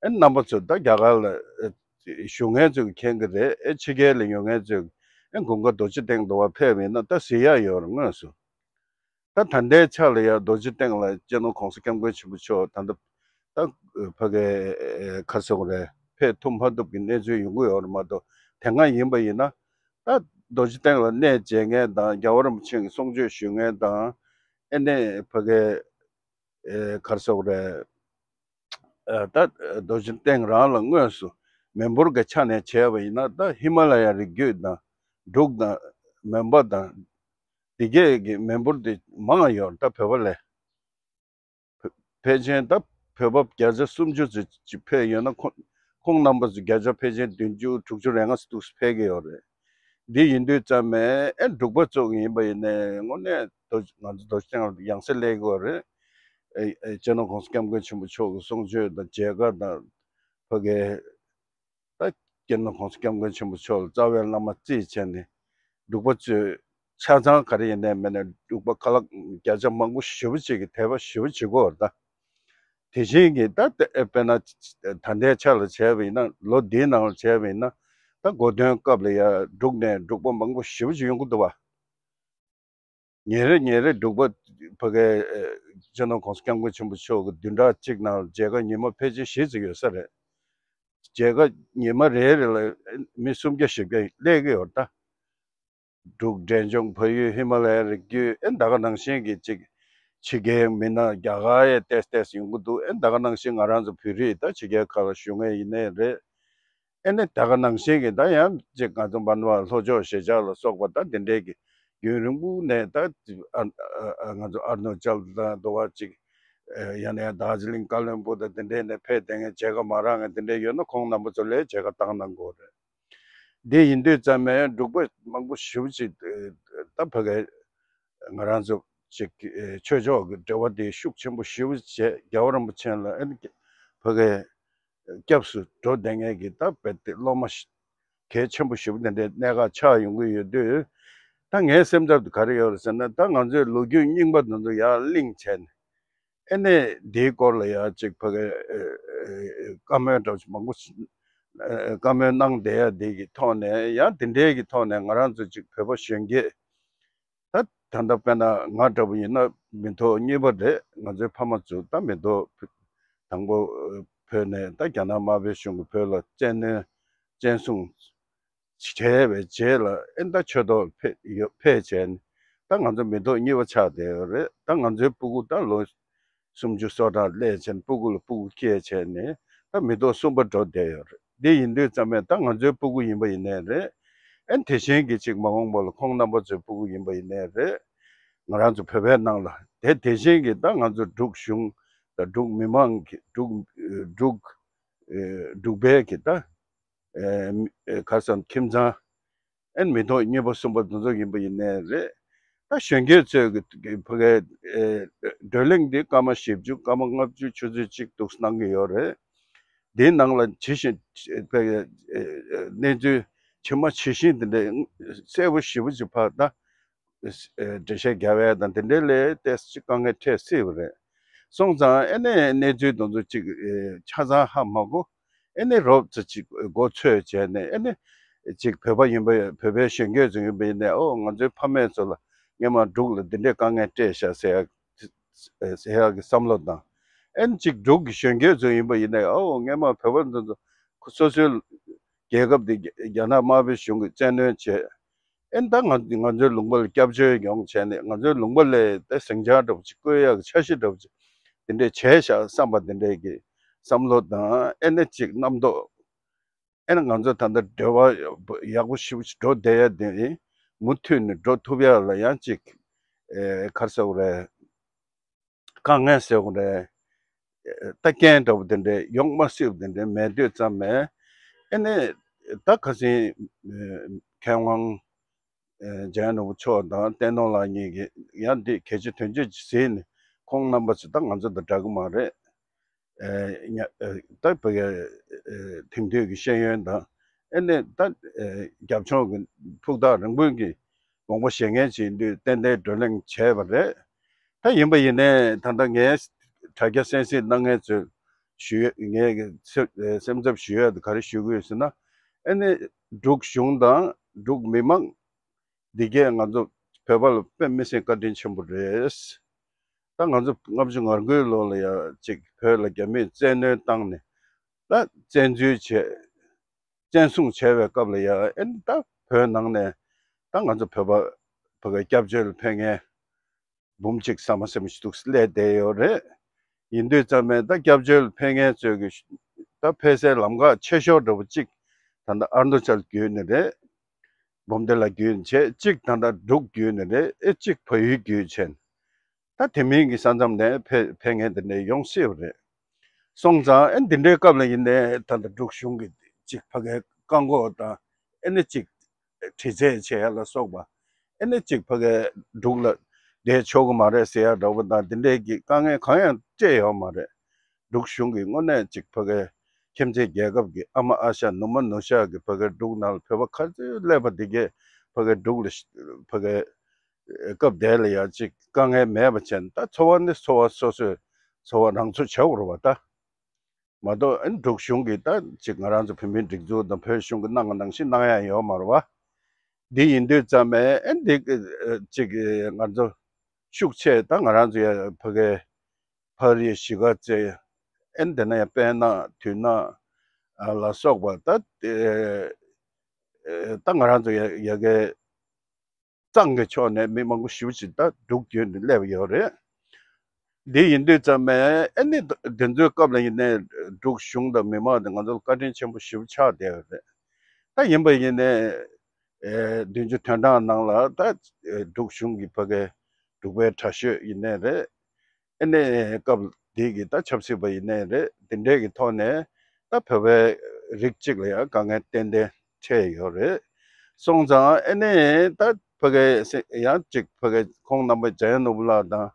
ཨེ་རྣམ་པ་ཚོ་ད་རྒྱ་གར་ལ་ཨེ་བཞུགས་མཁན་ཚོས་མཁྱེན་གྱི་རེད། ཨེ་ཕྱི་རྒྱལ་ལ་ཡོད་མཁན་ཚོས་ཨེ་དགོན་ཁ་རྡོ་རྗེ་གདན་དུ་བ་ཕེབས་ཡིན་ན་ད་གཟིགས་ཡ་ཡོད་རེད་དངོས་སུ། ད་ད་ལྟའི་ཆ་ལ་ཡ་རྡོ་རྗེ་གདན་ལ་སྤྱི་ནོར་༸གོང་ས་༸སྐྱབས་མགོན་ཆེན་པོ་མཆོག་ད་ལྟ་ད་ཕ་གའི་ཨེ་ག་རེ་ཟེར་དགོས་རེད། ཕེབས་ཐུབ་མ་ཐུབ་ཀྱི་གནས་ཚུལ་ཡོང་གི་ཡོད་རེད་མ་གཏོགས། དེ་སྔ་ཡིན་པ་ཡིན་ན་ད་རྡོ་རྗེ་གདན་ལ་གནས་མཇལ་མཁན་དང་རྒྱལ་བ་རིན་པོ་ཆེ་གི་གསུང་ཆོས་ཞུ་མཁན་དང་། ཨེ་ནས་ཕ་གའི་ཨེ་ག་རེ་ཟེར་དགོས་རེད། ཨ་ད་རྡོ་རྗེ་གདན་རང་ལ་དངོས་སུ་མི་འབོར་གྱི་ཆ་ནས་བྱས་པ་ཡིན་ན། ད་ཧི་མ་ལ་ཡ་རི་རྒྱུད་དང་འབྲུག་དང་མོན་པ་དང་འདི་གས་ཀྱི་མི་འབོར་དེ་མང་ཡོད་ད་བོད་པ་ལས། ཕལ་ཆེར་ད་བོད་པ་བརྒྱ་ཆ་སུམ་ཅུ་ཙམ་ཅིག་ཕེབས་ཡོད་ན། ཁོང་ཁོང་རྣམ་པ་ཚོ་བརྒྱ་ཆ་ཕལ་ཆེར་བདུན་ཅུ་དྲུག་ཅུ་རེ་ལྔ་ཙམ་འདུག་ཕེབས་ཀྱི་ཡོད་རེད། འདི་ཡིན་དུས་ཙམ་ནས་ཨེ་འབྲུག་པ་ཚོ་ཡིན་པ་ཡིན་ནའི་དངོས་གནས་རྡོ་ང་ཚོ་རྡོ་རྗེ་གདན་ལ་ཡང་སེ་སླེབས་ཀྱི་ཡོད་རེད། ཨེ་ཨེ་སྤྱི་ནོར་༸གོང་ས་༸སྐྱབས་མགོན་ཆེན་པོ་མཆོག་གི་གསུང་ཆོས་དང་མཇལ་ཁ་དང་། ཕ་གའི་ད་སྤྱི་ནོར་༸གོང་ས་༸སྐྱབས་མགོན་ཆེན་པོ་མཆོག་ལ་རྩ་བའི་བླ་མ་བརྩིས་བྱས་ནས། འབྲུག་པ་ཚོས་ཆ་ཚང་ག་རེ་ཡིན་ནའི་མིན་ནའི་འབྲུག་པ་ཁ་ལག་བརྒྱ་ཆ་མང་པོ་ཞེ་པོ་ཅིག་གིས་དད་པ་ཞེ་པོ་བྱེད་ཀྱི་ཡོད་རེད་ད། དེ་བཞིན་གྱི་ད་ལྟ་ཨེ་དཔེར་ན་ད་ལྟའི་ཆ་ལ་བྱས་པ་ཡིན་ན། ལོ་འདིའི་ནང་ལ་བྱས་པ་ཡིན་ན། ད་གོ་སྟོན་སྐབས་ལ་ཡ་འབྲུག་ནས་འབྲུག་པ་མང་པོ་ཞེ་པོ་ཅིག་ཡོང་གི་འདུག་བ། ཉིན་རེ་ཉིན་རེ་འབྲུག་པ་ཕ་གའི་ཨེ་སྤྱི་ནོར་༸གོང་ས་༸སྐྱབས་མགོན་ཆེན་པོ་མཆོག་གི་བདུན་ཕྲག་གཅིག་ནང་ལ་མཇལ་ཁ་ཉི་མ་ཕལ་ཆེར་བཞི་ཙམ་ཡོད་ས་རེད། མཇལ་ཁ་ཉི་མ་རེ་རེ་ལ་མི་སུམ་བརྒྱ་བཞི་བརྒྱ་སླེབས་ཀྱི་ཡོད་རེད་ད། འབྲུག་འབྲས་ལྗོངས་ཕ་ཡུལ་ཧི་མ་ལ་ཡའི་རི་རྒྱུད། ཨེ་ད་ག་ནང་བཞིན་གྱི་ཅིག་ཕྱི་རྒྱལ་མི་སྣ་རྒྱ་གར་ཡ་ཏོག་ཙམ་ཡོང་གི་འདུག་ཨེ་ད་ག་ནང་བཞིན་ང་རང་ཚོ་བོད་རིགས་ད་ཕྱི་རྒྱལ་ཁག་ལ་བཞུགས་མཁན་ཡིན་ནའི་རེད། ཨེ་ནས་ད་ག་ནང་བཞིན་གྱི་ད་ཡང་ཅིག་ང་ཚོ་འབར་བ་ལྷོ་ཕྱོགས་གཞིས་ཆགས་ལ་སོགས་པ་ད་དེ་འདྲའི་གི་རྒྱུན་རིང་པོ་ནས་ད་ཨ་ཨ་ང་ཚོ་ཨ་རུ་ན་ཅལ་དང་དུ་བ་ཅིག་ཨེ་ཡང་ན་ཡང་དར་ཇི་ལིང་ཀ་ལོན་སྦུག་དང་དེ་འདྲའི་ནས་ཕེབས་བསྡད་མཁན་མཇལ་ཁ་མ་རག་མཁན་དེ་འདྲའི་ཡོད་ན། ཁོང་རྣམ་པ་ཚོ་ལ་མཇལ་ཁ་བཏང་གནང་དགོས་རེད། འདི་ཡིན་དུས་ཙམ་ནས་འབྲུག་པ་མང་པོ་ཞེ་པོ་ཅིག་ད་ཕ་གའི་ང་རང་ཚོ་ཅིག་ཆོས་ཕྱོགས་ཀྱི་འབྲེལ་བ་དེ་ཤུགས་ཆེན་པོ་ཞེ་པོ་བྱས། རྒྱལ་བ་རིན་པོ་ཆེ་ལ་ཨེ་ཕ་གའི་སྐྱབས་སུ་འགྲོ་བསྡད་མཁན་གྱི་ད་རྦད་དེ་སློབ་མ་གལ་ཆེན་པོ་ཞེ་པོ་དེ་འདྲའི་གནད་འགག་ཆགས་ཡོང་གི་ཡོད་དུས། ད་ངའི་སེམས་འཚབ་དེ་ག་རེ་ཡོད་རེད་ཟེར་ན། ད་ང་ཚོའི་ལོ་རྒྱུས་རྙིང་པ་དེ་ཚོ་ཡར་གླེང་བྱས་ནས། ཨེ་ནས་འདིའི་སྐོར་ལ་ཡང་ཅིག་ཕ་གི་ཨེ་ཨེ་བཀའ་མོལ་འདྲ་པོ་ཞིག་མང་པོ་ཞིག་ཨེ་བཀའ་མོལ་གནང་བསྡད་ཡ་འདི་གི་ཐོག་ནས། ཡང་དེ་འདྲའི་གི་ཐོག་ནས་ང་རང་ཚོ་ཅིག་བོད་པ་གཞོན་སྐྱེས་ད་ད་ལྟ་དཔེར་ན་ང་འདྲ་པོ་ཡིན་ན་མི་ཐོག་གཉིས་པ་རེད། ང་ཚོའི་ཕ་མ་ཚོ་ད་མི་ཐོག་དང་པོ་བོད་ནས་ད་རྒྱ་ནག་དམར་པོའི་གཞུང་གིས་བོད་ལ་བཙན་གནོན་བཙན་བཟུང་བྱས་པའི་རྗེས་ལ། ཨེ་ད་ཆོས་ཐོག་ཕེབས་ཡོད་ཕེབས་བྱས་ནས། ད་ང་ཚོ་མི་ཐོག་གཉིས་པ་ཆགས་བསྡད་ཡོད་རེད། ད་ང་ཚོའི་སྤུ་གུ་ད་ལོ་སུམ་ཅུ་སོ་གྲངས་སླེབས་བྱས་ནས་སྤུ་གུ་ལ་སྤུ་གུ་སྐྱེས་བྱས་ནས་ད་མི་ཐོག་གསུམ་པ་འགྲོ་བསྡད་ཡོད་རེད། འདི་ཡིན་དུས་ཙམ་པས་ད་ང་ཚོའི་སྤུ་གུ་ཡིན་པ་ཡིན་ནའི་རེད། ཨན་དེ་བཞིན་གྱི་ཅིག་མ་འོངས་པ་ལ་ཁོང་རྣམ་པ་ཚོའི་སྤུ་གུ་ཡིན་པ་ཡིན་ནའི་རེད། ང་རང་ཚོ་བོད་པའི་ནང་ལ་དེ་དེ་བཞིན་གྱི་ད་ང་ཚོ་འབྲུག་གཞུང་དང་འབྲུག་མི་མང་གི་འབྲུག་འབྲུག་འབྲུག་པའི་གི་ད་གར་སོང་ཁྱིམ་ཚང་། ཨན་མི་ཐོག་གཉིས་པ་གསུམ་པ་དེ་ཚོ་ཡིན་པ་ཡིན་ནའི་རེད། ད་གཞོན་སྐྱེས་ཚོས་ཕ་གའི་བགྲོ་གླེང་འདི་སྐར་མ་བཞི་བཅུ་སྐར་མ་ལྔ་བཅུ་ཆུ་ཚོད་གཅིག་འདུག་གནང་གི་ཡོད་རེད། འདིའི་ནང་ལ་ཇི་བཞིན་གནས་ཚུལ་ཇི་མ་ཇི་བཞིན་དེ་འདྲའི་གསལ་པོ་ཞེ་པོ་ཅིག་ཕར་ད་འགྲེལ་བཤད་རྒྱག་པ་དང་དེ་འདྲའི་ལས་ཏོག་ཙམ་དཀའ་ངལ་འཕྲད་སྲིད་པ་རེད། སོང་ཙང་ཨེ་ནས་གནས་ཚུལ་དེ་ཚོ་ཅིག་ཆ་ཚང་ཧ་མ་གོ། ཨེ་ནས་རོབ་ཙམ་ཅིག་མགོ་ཚོས་བྱས་ནས་ཨེ་ནས་ཅིག་བོད་པ་ཡིན་པ་བོད་པའི་གཞོན་སྐྱེས་ཚོ་ཡིན་པ་ཡིན་ནས་ཨོ་ང་ཚོའི་ཕ་མེས་ཚོ་ལ་སྔས་མ་འབྲུག་ལ་འདི་འདྲའི་དཀའ་ངལ་སྤྲད་ཤག་ཟེར་ཡག་ཟེར་ཡག་གི་བསམ་བློ་དང་། ཨེ་ནས་ཅིག་འབྲུག་གི་གཞོན་སྐྱེས་ཚོ་ཡིན་པ་ཡིན་ནས་ཨོ་སྔས་མ་བོད་པ་ཚོ་སོ་སོའི་རྒྱལ་ཁབ་འདི་རྒྱ་ནག་དམར་པོའི་གཞུང་གིས་བཙན་གནོན་བྱས། ཨེ་ད་ང་ང་ཚོའི་ལུང་པ་ལ་སྐྱབས་བཅོལ་ཡོང་བྱས་ནས་ང་ཚོའི་ལུང་པ་ལ་ད་ཟིང་ཆ་འདྲ་པོ་ཅིག་བཀོད་ཡག་གི་འཆར་གཞི་འདྲ་པོ་ཅིག་དེ་འདྲས་བྱས་ཤག་བསམ་པ་དེ་འདྲས་ཀྱི་བསམ་བློ་དང་ཨེ་ནས་ཅིག་རྣམ་རྟོག་ཨེ་ན་ང་ཚོ་ད་ལྟ་འབྲེལ་བ་ཡག་པོ་ཞེ་པོ་ཅིག་འགྲོ་བསྡད་ཡ་དེ་མུ་མཐུད་ནས་འགྲོ་ཐུབ་ཡ་ལ་ཡང་ཅིག་ཨེ་ག་རེ་ཟེར་དགོས་རེད། དཀའ་ངལ་ཟེར་དགོས་རེད། ད་རྐྱེན་འདྲ་པོ་དེ་འདྲས་ཡོང་མ་སྲིད་པ་དེ་འདྲས་མེད་དུས་ཙམ་ནས་ཨེ་ནས་ད་ཁ་སང་མཁས་དབང་འཇམ་དབྱངས་ནོར་བུ་མཆོག་དང་བསྟན་ནོར་ལགས་གཉིས་ཀྱིས་ཡང་འདི་གལ་ཆེ་དོན་ཆེ་ཅིག་གཟིགས་ནས་ཁོང་རྣམ་པ་ཚོ་ད་ང་ཚོ་དང་འདྲ་གི་མ་རེད། ཨེ་ཉ་ཨེ་ད་བོད་ཀྱི་ཨེ་དེང་དུས་ཀྱི་ཤེས་ཡོན་དང་ཨེ་ནས་ད་ཨེ་རྒྱབ་ལྗོངས་ཀྱི་ཕུགས་ཐག་རིང་པོའི་གི་དགོངས་པ་བཞེས་མཁན་ཅིག་ཡིན་དུས་ཏན་ཏན་བགྲོ་གླེང་བྱས་པ་རེད། ད་ཡིན་པ་ཡིན་ནའི་ད་ལྟ་ངའི་དྲ་རྒྱ་གསན་གཟིགས་གནང་མཁན་ཚོས་ཞུ་ཡ་ངའི་གི་སེམས་སེམས་འཚབ་ཞུ་ཡ་དེ་ག་རེ་ཞུ་གི་ཡོད་ཟེར་ན། ཨེ་ནས་འབྲུག་གཞུང་དང་འབྲུག་མི་མང་འདི་གས་ང་ཚོ་བོད་པ་ལ་དཔེ་མི་སྲིད་བཀའ་དྲིན་ཆེན་པོ་རེད། ད་ང་ཚོ་ལྔ་བཅུ་ང་དགུའི་ལོ་ལ་ཡ་ཅིག་བོད་ལ་རྒྱ་མིས་བཙན་གནོན་བཏང་ནས་ད་བཙན་འཛུལ་བྱས། བཙན་བཟུང་བྱས་པའི་སྐབས་ལ་ཡ་ཨེ་ནི་ད་བོད་ནང་ནས་ད་ང་ཚོ་བོད་པ་བོད་པའི་སྐྱབས་བཅོལ་ཕེབས་མཁན་འབུམ་གཅིག་ཟ་མ་ཟ་མ་ཞིག་འདུག་སླེབས་བསྡད་ཡོད་རེད། ཡིན་དུས་ཙམ་ནས་ད་སྐྱབས་བཅོལ་ཕེབས་མཁན་ཚོས་ཀྱི་ད་ཕེབས་སའི་ལམ་ཁ་ཆེ་ཤོས་འདྲ་པོ་གཅིག་ད་ལྟ་ཨ་རུ་ན་ཅལ་བརྒྱུད་ནས་རེད། བུམ་སྡེ་ལ་བརྒྱུད་བྱས་གཅིག་ད་ལྟ་འབྲུག་བརྒྱུད་ནས་རེད། ཨེ་གཅིག་བལ་ཡུལ་བརྒྱུད་བྱས། ད་དེ་མིན་གྱི་ས་མཚམས་ནས་ཕེ་ཕེབས་མཁན་དེ་འདྲ་ཡོང་སྲིད་པ་རེད། སོང་ཙང་ཨེ་འདི་འདྲའི་སྐབས་ལ་ཡིན་ནའི་ད་ལྟ་འབྲུག་གཞུང་གི་གཅིག་ཕ་གའི་བཀག་འགོག་དང་ཨེ་ནི་གཅིག་དྲི་རྩད་བྱེད་ཡ་ལ་སོགས་པ་ཨེ་ནི་གཅིག་ཕ་གའི་འབྲུག་ལ་བསྡད་ཆོག་གི་མ་རེད་ཟེར་ཡ་འདྲ་པོ་དང་དེ་འདྲའི་གི་དཀའ་ངལ་གང་ཡང་སྤྲད་ཡོད་མ་རེད། འབྲུག་གཞུང་གིས་དངོས་གནས་གཅིག་ཕ་གའི་ཁྱིམ་མཚེས་རྒྱལ་ཁབ་ཀྱི་ཨ་མ་ཨ་ཞང་ནུ་མ་ནུ་ཞག་གི་ཕ་གའི་འབྲུག་ནང་ལ་བོད་པ་ག་ཚོད་སླེབས་པ་དེ་གས་ཕ་གའི་འབྲུག་ལ་ཕ་གའི་སྐབས་དེ་ལ་ཡང་ཅིག་དཀའ་ངལ་མེད་པ་བྱས་ནས་ད་འཚོ་བ་ནི་འཚོ་བ་སོ་སོའི་འཚོ་བ་རང་ཚོ་བྱེད་དགོས་རེད་བ་ད། མ་གཏོགས་ཨ་ནི་འབྲུག་གཞུང་གིས་ད་ཅིག་ང་རང་ཚོ་བོད་མིའི་སྒྲིག་འཛུགས་དང་བོད་གཞུང་གིས་གནང་བ་ནང་བཞིན་གནང་ཡ་ཡོད་མ་རེད་བ། འདི་ཡིན་དུས་ཙམ་ནས་ཨ་ནི་འདི་ཅིག་ང་ཚོ་ཤུགས་ཆེ་ད་ང་རང་ཚོ་ཡ་ཕ་གའི་ཕ་རི་གཞིས་ཀ་རྩེ་ཨ་ནི་དེ་ན་ཡ་དཔལ་ནག་དུད་ནག་ལ་སོགས་པ་ད་ད་ང་རང་ཚོ་ཡ་ཡ་གའི་གཙང་གི་ཕྱོགས་ནས་མི་མང་པོ་ཞེ་པོ་ཅིག་ད་འབྲུག་བརྒྱུད་ནས་སླེབས་ཡོད་རེད། འདི་ཡིན་དུས་ཙམ་ནས་ཨ་ནི་འདི་ཚོའི་སྐབས་ལ་ཡིན་ནའི་འབྲུག་གཞུང་དང་མི་མང་དེ་ང་ཚོ་ལ་བཀའ་དྲིན་ཆེན་པོ་ཞེ་པོ་ཆགས་བསྡད་ཡོད་རེད། ད་ཡིན་པ་ཡིན་ནའི་ཨེ་བདུན་ཅུ་དོན་གྲངས་ནང་ལ་ད་ཨེ་འབྲུག་གཞུང་གི་ཕ་གའི་འབྲུག་པའི་དྲག་ཤོས་ཡིན་ནའི་རེད། ཨེ་ནས་སྐབས་འདི་གི་ད་ཆབ་སྲིད་པ་ཡིན་ནའི་རེད། འདི་འདྲའི་གི་ཐོག་ནས་ད་བོད་པའི་རིགས་གཅིག་ལ་ཡང་དཀའ་ངལ་ཏན་ཏན་འཕྲད་ཡོད་རེད། སོང་ཙང་ཨེ་ནས་ད་ཕ་གའི་ཡང་གཅིག་ཕ་གའི་ཁོང་རྣམ་པ་འཇམ་དབྱངས་ནོར་བུ་ལགས་དང་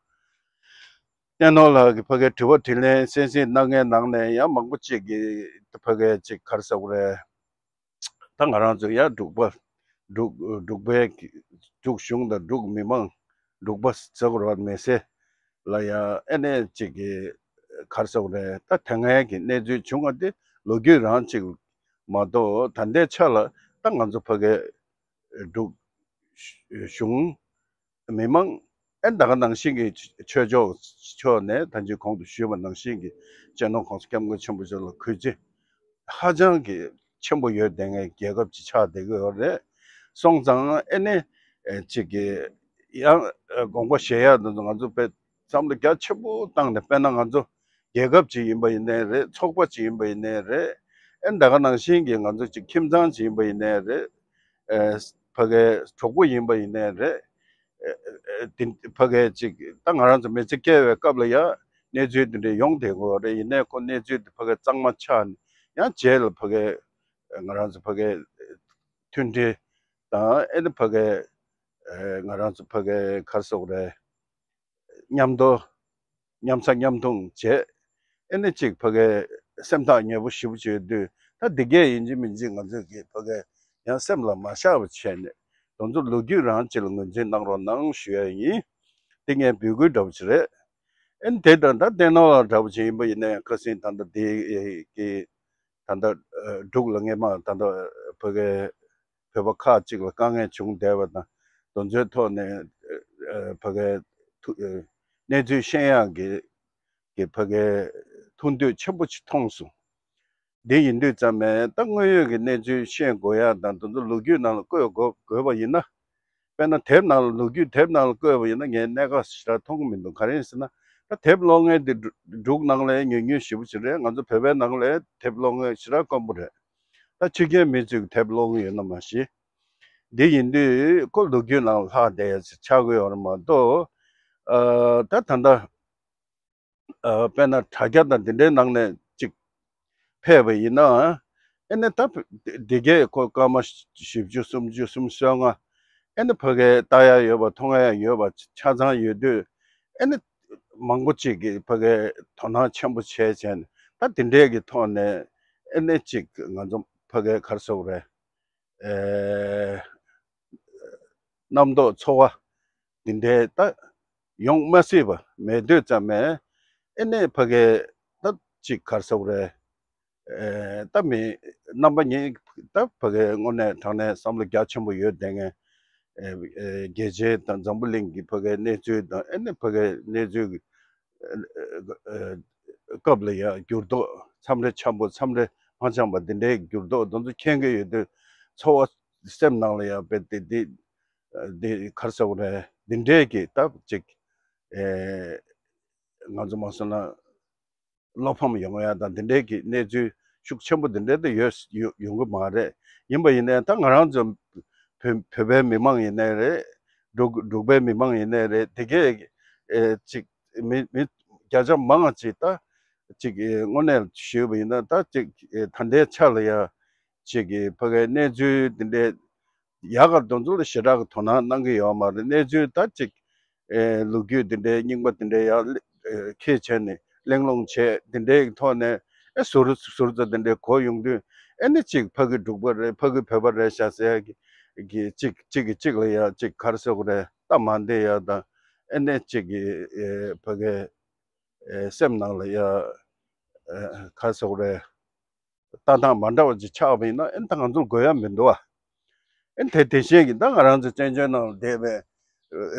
བསྟན་ནོར་ལགས་ཀྱི་ཕ་གའི་དྲི་བ་དྲིས་ལན་གསན་གཟིགས་གནང་མཁན་ནང་ནས་ཡང་མང་པོ་གཅིག་གིས་ཕ་གའི་གཅིག་ག་རེ་ཟེར་དགོས་རེད། ད་ང་རང་ཚོ་ཡང་འབྲུག་པ་འབྲུག་འབྲུག་པའི་འབྲུག་གཞུང་དང་འབྲུག་མི་མང་འབྲུག་པ་ཟེར་དགོས་རེད་མི་སེར་ལ་ཡང་ཨེ་ནས་ཅིག་གི་ག་རེ་ཟེར་དགོས་རེད། ད་དེ་སྔའི་གི་གནས་ཚུལ་བྱུང་བ་དེ་ལོ་རྒྱུས་རང་ཅིག་མ་གཏོགས་ད་ལྟའི་ཆ་ལ་ད་ང་ཚོ་ཕ་གའི་འབྲུག་གཞུང་མི་མང་ཨེ་ད་ག་ནང་བཞིན་གྱི་ཆོས་ཕྱོགས་ཕྱོགས་ནས་ད་ཅི་གོང་དུ་ཞུས་པ་ནང་བཞིན་གྱི་སྤྱི་ནོར་༸གོང་ས་༸སྐྱབས་མགོན་ཆེན་པོ་མཆོག་ལ་གུས་བརྩི་ཧ་ཅང་གི་ཆེན་པོ་ཡོད་བསྡད་མཁན་རྒྱལ་ཁབ་ཅིག་ཆགས་བསྡད་ཀྱི་ཡོད་རེད། སོང་ཙང་ཨེ་ནས་ཅིག་གི་ ཡང་དགོངས་པ་བཞེས་ཡག་དེ་ཚོ་ང་ཚོ་དཔེ་བསམ་བློ་རྒྱ་ཆེན་པོ་བཏང་ནས། དཔེར་ན་ང་ཚོ་རྒྱལ་ཁབ་ཅིག་ཡིན་པ་ཡིན་ནའི་རེད། ཚོགས་པ་ཅིག་ཡིན་པ་ཡིན་ནའི་རེད། ཨེ་ད་ག་ནང་བཞིན་གྱི་ང་ཚོ་ཅིག་ཁྱིམ་ཚང་ཅིག་ཡིན་པ་ཡིན་ནའི་རེད། ཨེ་ཕ་གའི་གྲོགས་པོ་ཡིན་པ་ཡིན་ནའི་རེད། ཨེ་ཨེ་དེ་ཕ་གའི་ཅིག་ད་ང་རང་ཚོ་མི་ཚེ་སྐྱེལ་བའི་སྐབས་ལ་ཡང་གནས་ཚུལ་དེ་འདྲ་ཡོང་བསྡད་ཀྱི་ཡོད་རེད། ཡིན་ནའི་ཁོ་གནས་ཚུལ་དེ་ཕ་གའི་གཙང་མ་ཆགས་ནས། ཡང་རྗེས་ལ་ཕ་གའི་ང་རང་ཚོ་ཕ་གའི་མཐུན་སྒྲིལ་དང་། ཨེ་ནི་ཕ་གའི་ཨེ་ང་རང་ཚོ་ཕ་གའི་ག་རེ་ཟེར་དགོས་རེད། མཉམ་དུ་མཉམ་ཟ་མཉམ་འཐུང་བྱས། ཨེ་ནི་ཅིག་ཕ་གའི་སེམས་ཐག་ཉེ་པོ་ཞེ་པོ་ཅིག་ཡོད་དུས། ད་འདི་གས་ཡིན་གཅིག་མིན་གཅིག་ང་ཚོས་ཀྱི་ཕ་གའི་ཡང་སེམས་ལ་མ་བཞག་པ་བྱས་ནས། དེ་ཚོ་ལོ་རྒྱུས་རང་ཅིག་ལ་ངོས་འཛིན་གནང་རོགས་གནང་ཞུ་ཡ་ཡིན། འདི་ངའི་འབོད་སྐུལ་འདྲ་པོ་ཅིག་རེད། ཨེ་ནི་དེ་དང་ད་བསྟན་ནོར་ལགས་འདྲ་པོ་ཅིག་ཡིན་པ་ཡིན་ན་ཡང་། ཁ་སང་ད་ལྟ་དེ་གི་ད་ལྟ་འབྲུག་ལ་སྔས་མ་ད་ལྟ་ཕ་གའི་བོད་པ་ཁག་ཅིག་ལ་དཀའ་ངལ་བྱུང་བསྡད་པ་དང་། དེ་ཚོའི་ཐོག་ནས་ཕ་གའི་ཐུགས་གནས་ཚུལ་ཤེས་ཡག་གི་གི་ཕ་གའི་ཐུགས་འདོད་ཆེན་པོ་ཅིག་མཐོང་སོང་། འདི་ཡིན་དུས་ཙམ་ནས་ད་དངོས་ཡོད་ཀྱི་གནས་ཚུལ་ཤེས་དགོས་ཡག་དང་། དེ་ཚོ་ལོ་རྒྱུས་ནང་ལ་བཀོད་དགོས་དགོས་པ་ཡིན་ན། དཔེར་ན་དེབ་ནང་ལ། ལོ་རྒྱུས་དེབ་ནང་ལ་བཀོད་པ་ཡིན་ན་ངས་གནད་འགག་ཞེ་དྲག་མཐོང་གི་མི་འདུག་ག་རེ་ཡིན་ཟེར་ན། ད་དེབ་ཀློག་མཁན་དེ་འབྲུ་འབྲུག་ནང་ལ་ཉུང་ཉུང་ཞེ་པོ་ཅིག་རེད། ང་ཚོ་བོད་པའི་ནང་ལ་དེབ་ཀློག་མཁན་ཞེ་དྲག་དཀོན་པོ་རེད། ད་ཕྱི་རྒྱལ་མི་ཚོས་དེབ་ཀློག་གི་ཡོད་ན་མ་ཤེས། འདི་ཡིན་དུས་ཁོ་ལོ་རྒྱུས་ནང་ལྷག་བསྡད་ཡ་ཅིག་ཆགས་ཀྱི་ཡོད་རེད་མ་གཏོགས། ཨ་ད་ད་ལྟ་ཨ་དཔེར་ན་དྲ་རྒྱ་དང་འདི་འདྲའི་ནང་ནས་ཅིག་ཕེབས་པ་ཡིན་ན། ཨེ་ནས་ད་འདི་གས་ཁོ་སྐར་མ་བཞི་བཅུ་སུམ་ཅུ་སུམ་ཅུ་སོ་ལྔ་ཨེ་ནས་ཕ་གའི་ལྟ་ཡ་ཡོད་པ་མཐོང་ཡ་ཡོད་པ་ཆ་ཚང་ཡོད་དུས། ཨེ་ནས་མང་པོ་ཅིག་གིས་ཕ་གའི་དོ་སྣང་ཆེན་པོ་བྱས་བྱས་ནས། ད་འདི་འདྲས་ཀྱི་ཐོག་ནས་ཨེ་ནས་ཅིག་ང་ཚོ་ཕ་གའི་ག་རེ་ཟེར་དགོས་རེད། ཨེ་རྣམ་རྟོག་ཚོར་བ་འདི་འདྲའི་ད་ཡོང་མ་སྲིད་པ་མེད་དུས་ཙམ་ནས། ཨེ་ནས་ཕ་གའི་ད་ཅིག་ག་རེ་ཟེར་དགོས་རེད། ཨེ་ད་མི་རྣམ་པ་གཉིས། ད་ཕ་གའི་དངོས་གནས་དྲང་གནས་བསམ་བློ་རྒྱ་ཆེན་པོ་ཡོད་བསྡད་མཁན། ཨེ་ཨེ་རྒྱལ་སྤྱི་དང་འཛམ་བུ་གླིང་གི་ཕ་གའི་གནས་ཚུལ་དང་། ཨེ་ནས་ཕ་གའི་གནས་ཚུལ་གྱི་ཨེ་སྐབས་ལ་ཡང་འགྱུར་ལྡོག་འཚམས་རེ་འཆམ་པོ་འཚམས་རེ་མ་འཆམ་པ་འདི་འདྲའི་འགྱུར་ལྡོག་འདི་ཚོ་མཁྱེན་གྱི་ཡོད་དུས། ཚོར་བ་སེམས་ནང་ལ་ཡང་དཔེ་དེ་འདི་འདི་ག་རེ་ཟེར་དགོས་རེད། འདི་འདྲའི་གི་ད་ཅིག་ཨེ་ང་ཚོ་མ་སོང་ན་བློ་ཕམ་ཡོང་ཡ་དང་། འདི་འདྲའི་གི་གནས་ཚུལ་ཤུགས་ཆེན་པོ་འདི་འདྲའི་དེ་ཡོད་ཡོང་ཡོང་གི་མ་རེད། ཡིན་པ་ཡིན་ནའི་ད་ང་རང་ཚོ་བོད་བོད་པའི་མི་མང་ཡིན་ནའི་རེད། འབྲུག་འབྲུག་པའི་མི་མང་ཡིན་ནའི་རེད། དེ་གས་ཨེ་ཅིག་མི་མི་བརྒྱ་ཆ་མང་ཅིག་ད་ཅིག་ཨེ་དངོས་གནས་ཞུས་པ་ཡིན་ན། ད་ཅིག་ཨེ་ད་ལྟའི་ཆ་ལ་ཡ་ཅིག་གི་ཕ་གའི་གནས་ཚུལ་འདི་འདྲའི་ཡག་ག་དེ་ཚོ་ལ་ཞེ་དྲག་གི་དོ་སྣང་གནང་གི་ཡོད་མ་རེད། གནས་ཚུལ་ད་ཅིག་ཨེ་ལོ་རྒྱུས་འདི་འདྲའི་རྙིང་པ་འདི་འདྲའི་ཡར་ཨེ་ཁྱེར་བྱས་ནས་གླེང་སློང་བྱས། འདི་འདྲའི་ཐོག་ནས་ཨེ་ཟུར་ཟུར་ཙམ་འདི་འདྲའི་གོ་ཡོང་དུས། ཨེ་ནི་ཅིག་ཕ་གི་འབྲུག་པ་རེད། ཕ་གི་བོད་པ་རེད་ཤག་ཟེར་ཡ་གི་གི་ཅིག་ཅིག་གི་ཅིག་ལ་ཡ་ཅིག་ག་རེ་ཟེར་དགོས་རེད། སྟབས་མ་བདེ་ཡ་དང་། ཨེ་ནས་ཅིག་གི་ཨེ་ཕ་གི་ཨེ་སེམས་ནང་ལ་ཡ་ཨེ་ག་རེ་ཟེར་དགོས་རེད། ལྟ་སྟངས་མ་འདྲ་བ་ཅིག་ཆགས་པ་ཡིན་ན། ཨེ་ད་ང་ཚོར་དགོས་ཡ་མི་འདུག་བ། ཨེ་དེ་དེ་བཞིན་གྱི་ད་ང་རང་ཚོ་བཙན་བྱོལ་ནང་ལ་བསྡད་པའི་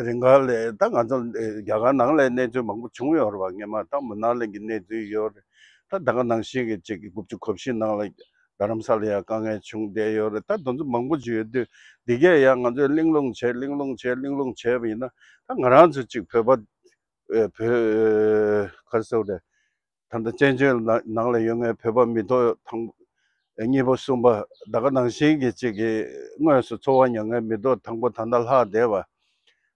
རིང་ག་ལ་ད་ང་ཚོ་རྒྱ་གར་ནང་ལ་གནས་ཚུལ་མང་པོ་བྱུང་ཡོད་རེད་བ། སྔོན་མ་ད་མུ་ནཱ་ལི་གི་གནས་ཚུལ་ཡོད་རེད། ད་ད་ག་ནང་བཞིན་གྱི་ཅིག་དགུ་བཅུ་གོ་བཞི་ནང་ལ་རྡ་རམ་ས་ལ་ཡ་དཀའ་ངལ་བྱུང་བསྡད་ཡོད་རེད། ད་དེ་ཚོ་མང་པོ་ཅིག་ཡོད་དུས། འདི་གས་ཡང་ང་ཚོས་གླེང་སློང་བྱས་གླེང་སློང་བྱས་གླེང་སློང་བྱས་པ་ཡིན་ན། ད་ང་རང་ཚོ་ཅིག་བོད་པ་ཨེ་བོད་ག་རེ་ཟེར་དགོས་རེད། ད་ལྟ་བཙན་བྱོལ་ནང་ལ་ཡོད་མཁན་བོད་པ་མི་ཐོག་དང་གཉིས་པ་གསུམ་པ་ད་ག་ནང་བཞིན་གྱི་ཅིག་གི་དངོས་སུ་འཚོ་བ་མྱོང་མཁན་མི་ཐོག་དང་པོ་ད་ལྟ་ལྷག་བསྡད་པ།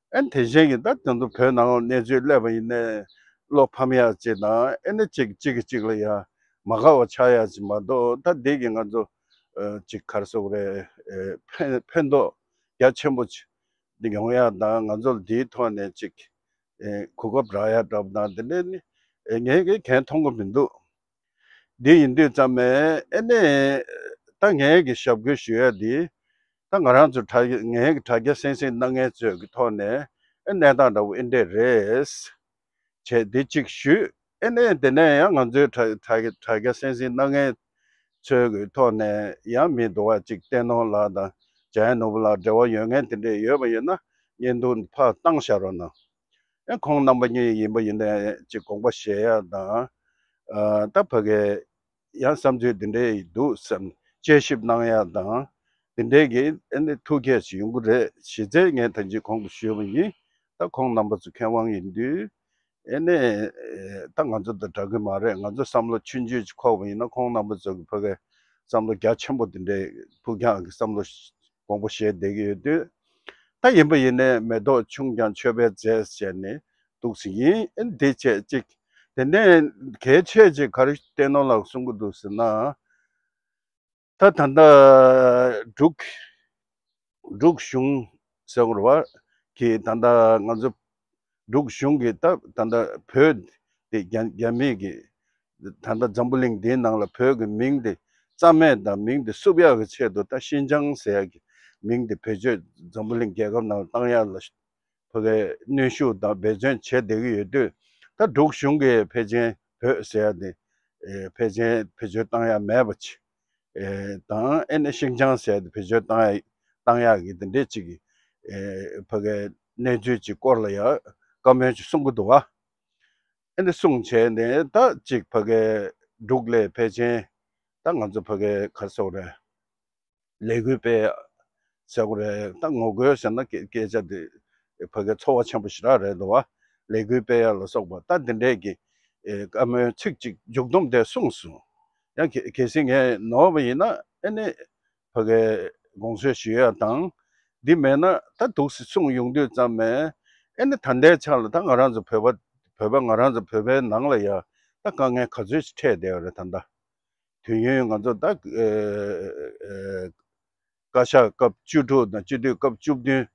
ཨེ་དེ་བཞིན་གྱི་ད་དེ་ཚོ་བོད་ནང་གནས་ཚུལ་སླེབས་པ་ཡིན་ནའི་བློ་ཕམ་ཡག་ཅིག་དང་། ཨེ་ནི་ཅིག་གཅིག་གིས་གཅིག་ལ་ཡ་མ་དགའ་བ་ཆགས་ཡག་ཅིག་མ་གཏོགས། ད་འདི་གི་ང་ཚོ་ཨ་ཅིག་ག་རེ་ཟེར་དགོས་རེད། ཨེ་ཕན་ཕན་ཐོགས་རྒྱ་ཆེན་པོ་ཅིག་འདི་ཡོང་ཡག་དང་། ང་ཚོ་ལ་འདིའི་ཐོག་ནས་ཅིག་ཨེ་གོ་སྐབས་རག་ཡ་འདྲ་པོ་དང་། དེ་འདྲས་ནི་ཨེ་ངས་ཀྱིས་གང་མཐོང་གི་མི་འདུག་འདི་ཡིན་དུས་ཙམ་ནས་ཨེ་ནས་ད་ངས་ཀྱིས་ཞབས་སྐུལ་ཞུ་ཡ་འདི། ད་ང་རང་ཚོ་དྲ་རྒྱ་ངས་ཀྱིས་དྲ་རྒྱ་གསན་གཟིགས་གནང་མཁན་ཚོའི་གི་ཐོག་ནས་ཨེ་གནས་སྟངས་འདྲ་པོ་ཨེ་འདྲས་རེད་བྱས་འདི་གཅིག་ཞུས། ཨེ་ནས་དེ་ནས་ཡང་ང་ཚོའི་དྲ་དྲ་དྲ་རྒྱ་གསན་གཟིགས་གནང་མཁན་ཚོའི་གི་ཐོག་ནས་ཡང་མི་འདུག་བ། ཅིག་བསྟན་ནོར་ལགས་དང་འཇམ་དབྱངས་ནོར་བུ་ལགས་འབྲེལ་བ་ཡོད་མཁན་དེ་འདྲས་ཡོད་པ་ཡིན་ན་བརྙན་ཐུང་ཕར་བཏང་བཞག་རོགས་གནང་། ཨེ་ཁོང་རྣམ་པ་གཉིས་ཡིན་པ་ཡིན་ནའི་ཅིག་དགོངས་པ་བཞེས་ཡ་དང་། ཨ་ད་ཕ་གའི་ཡང་བསམ་ཚུལ་འདི་འདྲའི་འདུག་བསམ་དཔྱད་ཞིབ་གནང་ཡ་དང་། འདི་འདྲའི་གི་ཨེ་ནི་ཐུགས་བསྐྱེད་ཞིག་ཡོང་གི་རེད། གཞི་རྩའི་ངས་ད་ཅི་གོང་དུ་ཞུས་པ་ཡིན། ད་ཁོང་རྣམ་པ་ཚོ་མཁས་དབང་ཡིན་དུས། ཨེ་ནས་ད་ང་ཚོ་དང་འདྲ་གི་མ་རེད། ང་ཚོ་བསམ་བློ་ཆུང་ཆུང་ཅིག་འཁོར་བ་ཡིན་ན། ཁོང་རྣམ་པ་ཚོ་གི་ཕ་གི་བསམ་བློ་རྒྱ་ཆེན་པོ་དེ་འདྲའི་ཕུགས་རྒྱང་གི་བསམ་བློ་དགོངས་པ་བཞེས་བསྡད་ཀྱི་ཡོད་དུས། ད་ཡིན་པ་ཡིན་ནའི་མེ་ཏོག་ཆུང་ཀྱང་མཆོད་པའི་རྫས་བྱས་ནས་འདུག་ཟེར་ཡིན། ཨེ་འདི་བྱས་ཅིག་དེ་ནས་གལ་ཆེ་ཅིག་ག་རེ་བསྟན་ནོ་ལགས་གསུང་གི་འདུག་ཟེར་ན། ད་ད་ལྟ་འབྲུག་འབྲུག་གཞུང་ཟེར་བ་གི་ད་ལྟ་ང་ཚོ་འབྲུག་གཞུང་གི་ད་ད་ལྟ་བོད་དེ་རྒྱ་རྒྱ་མི་གི་ད་ལྟ་འཛམ་བུ་གླིང་འདིའི་ནང་ལ་བོད་ཀྱི་མིང་དེ་རྩ་མེད་དང་མིང་དེ་བསུབ་ཡག་གི་ཆེད་དུ། ད་ཤིན་ཅང་ཟེར་ཡག་གི་མིང་དེ་བེད་སྤྱོད་འཛམ་བུ་གླིང་རྒྱལ་ཁབ་ནང་བཏང་ཡག་ལ་ཕ་གིའི་གནོན་ཤུགས་དང་འབད་བརྩོན་བྱས་བསྡད་ཀྱི་ཡོད་དུས། ད་འབྲུག་གཞུང་གིས་ཕལ་ཆེར་བོད་ཟེར་ཡག་དེ་ཨེ་ཕལ་ཆེར་བེད་སྤྱོད་བཏང་ཡག་མེད་པ་ཅིག་ཨེ་དང་། ཨེ་ནས་ཤིན་ཅང་ཟེར་ཡག་དེ་བེད་སྤྱོད་བཏང་ཡག་བཏང་ཡག་གི་དེ་འདྲས་ཅིག་གི་ཨེ་ཕ་གིའི་གནས་ཚུལ་ཅིག་སྐོར་ལ་ཡང་བཀའ་མོལ་ཅིག་གསུང་གི་འདུག་བ། ཨེ་འདི་གསུངས་བྱས་ནས་ད་ཅིག་ཕ་གིའི་འབྲུག་ལ་ཕལ་ཆེར་ད་ང་ཚོ་ཕ་གིའི་ག་རེ་ཟེར་དགོས་རེད། ལས་འགུལ་སྤེལ་ཡག་ཟེར་དགོས་རེད། ད་ངོ་རྒོལ་ཟེར་ན་སྐད་སྐད་ཆ་དེ་ཕ་གིའི་ཚོར་བ་ཆེན་པོ་ཞེ་དྲག་རེད་འདུག་བ། ལས་འགུལ་སྤེལ་ཡག་ལ་སོགས་པ་ད་འདི་འདྲས་ཀྱི་ཨེ་བཀའ་མོལ་ཚིག་གཅིག་མཇུག་བསྡོམས་དེ་གསུངས་སོང་། ཡང་གལ་གལ་སྲིད་ངས་ནོར་བ་ཡིན་ན་ཨེ་ནས་ཕ་གིའི་དགོངས་སེལ་ཞུ་ཡག་དང་། འདི་མེད་ན་ད་འདུག་སེ་གསུངས་ཡོང་དུས་ཙམ་ནས་ཨེ་ནས་ད་ལྟའི་ཆ་ལ་ད་ང་རང་ཚོ་བོད་པ་བོད་པ་ང་རང་ཚོ་བོད་པའི་ནང་ལ་ཡ་ད་དཀའ་ངལ་ག་ཚོད་ཅིག་འཕྲད་བསྡད་ཡོད་རེད་ད་ལྟ། དུས་ཡུན་ང་ཚོ་ད་ཨེ་ཨེ་བཀའ་ཤག་སྐབས་བཅུ་དྲུག་དང་སྤྱི་འཐུས་སྐབས་བཅུ་བདུན།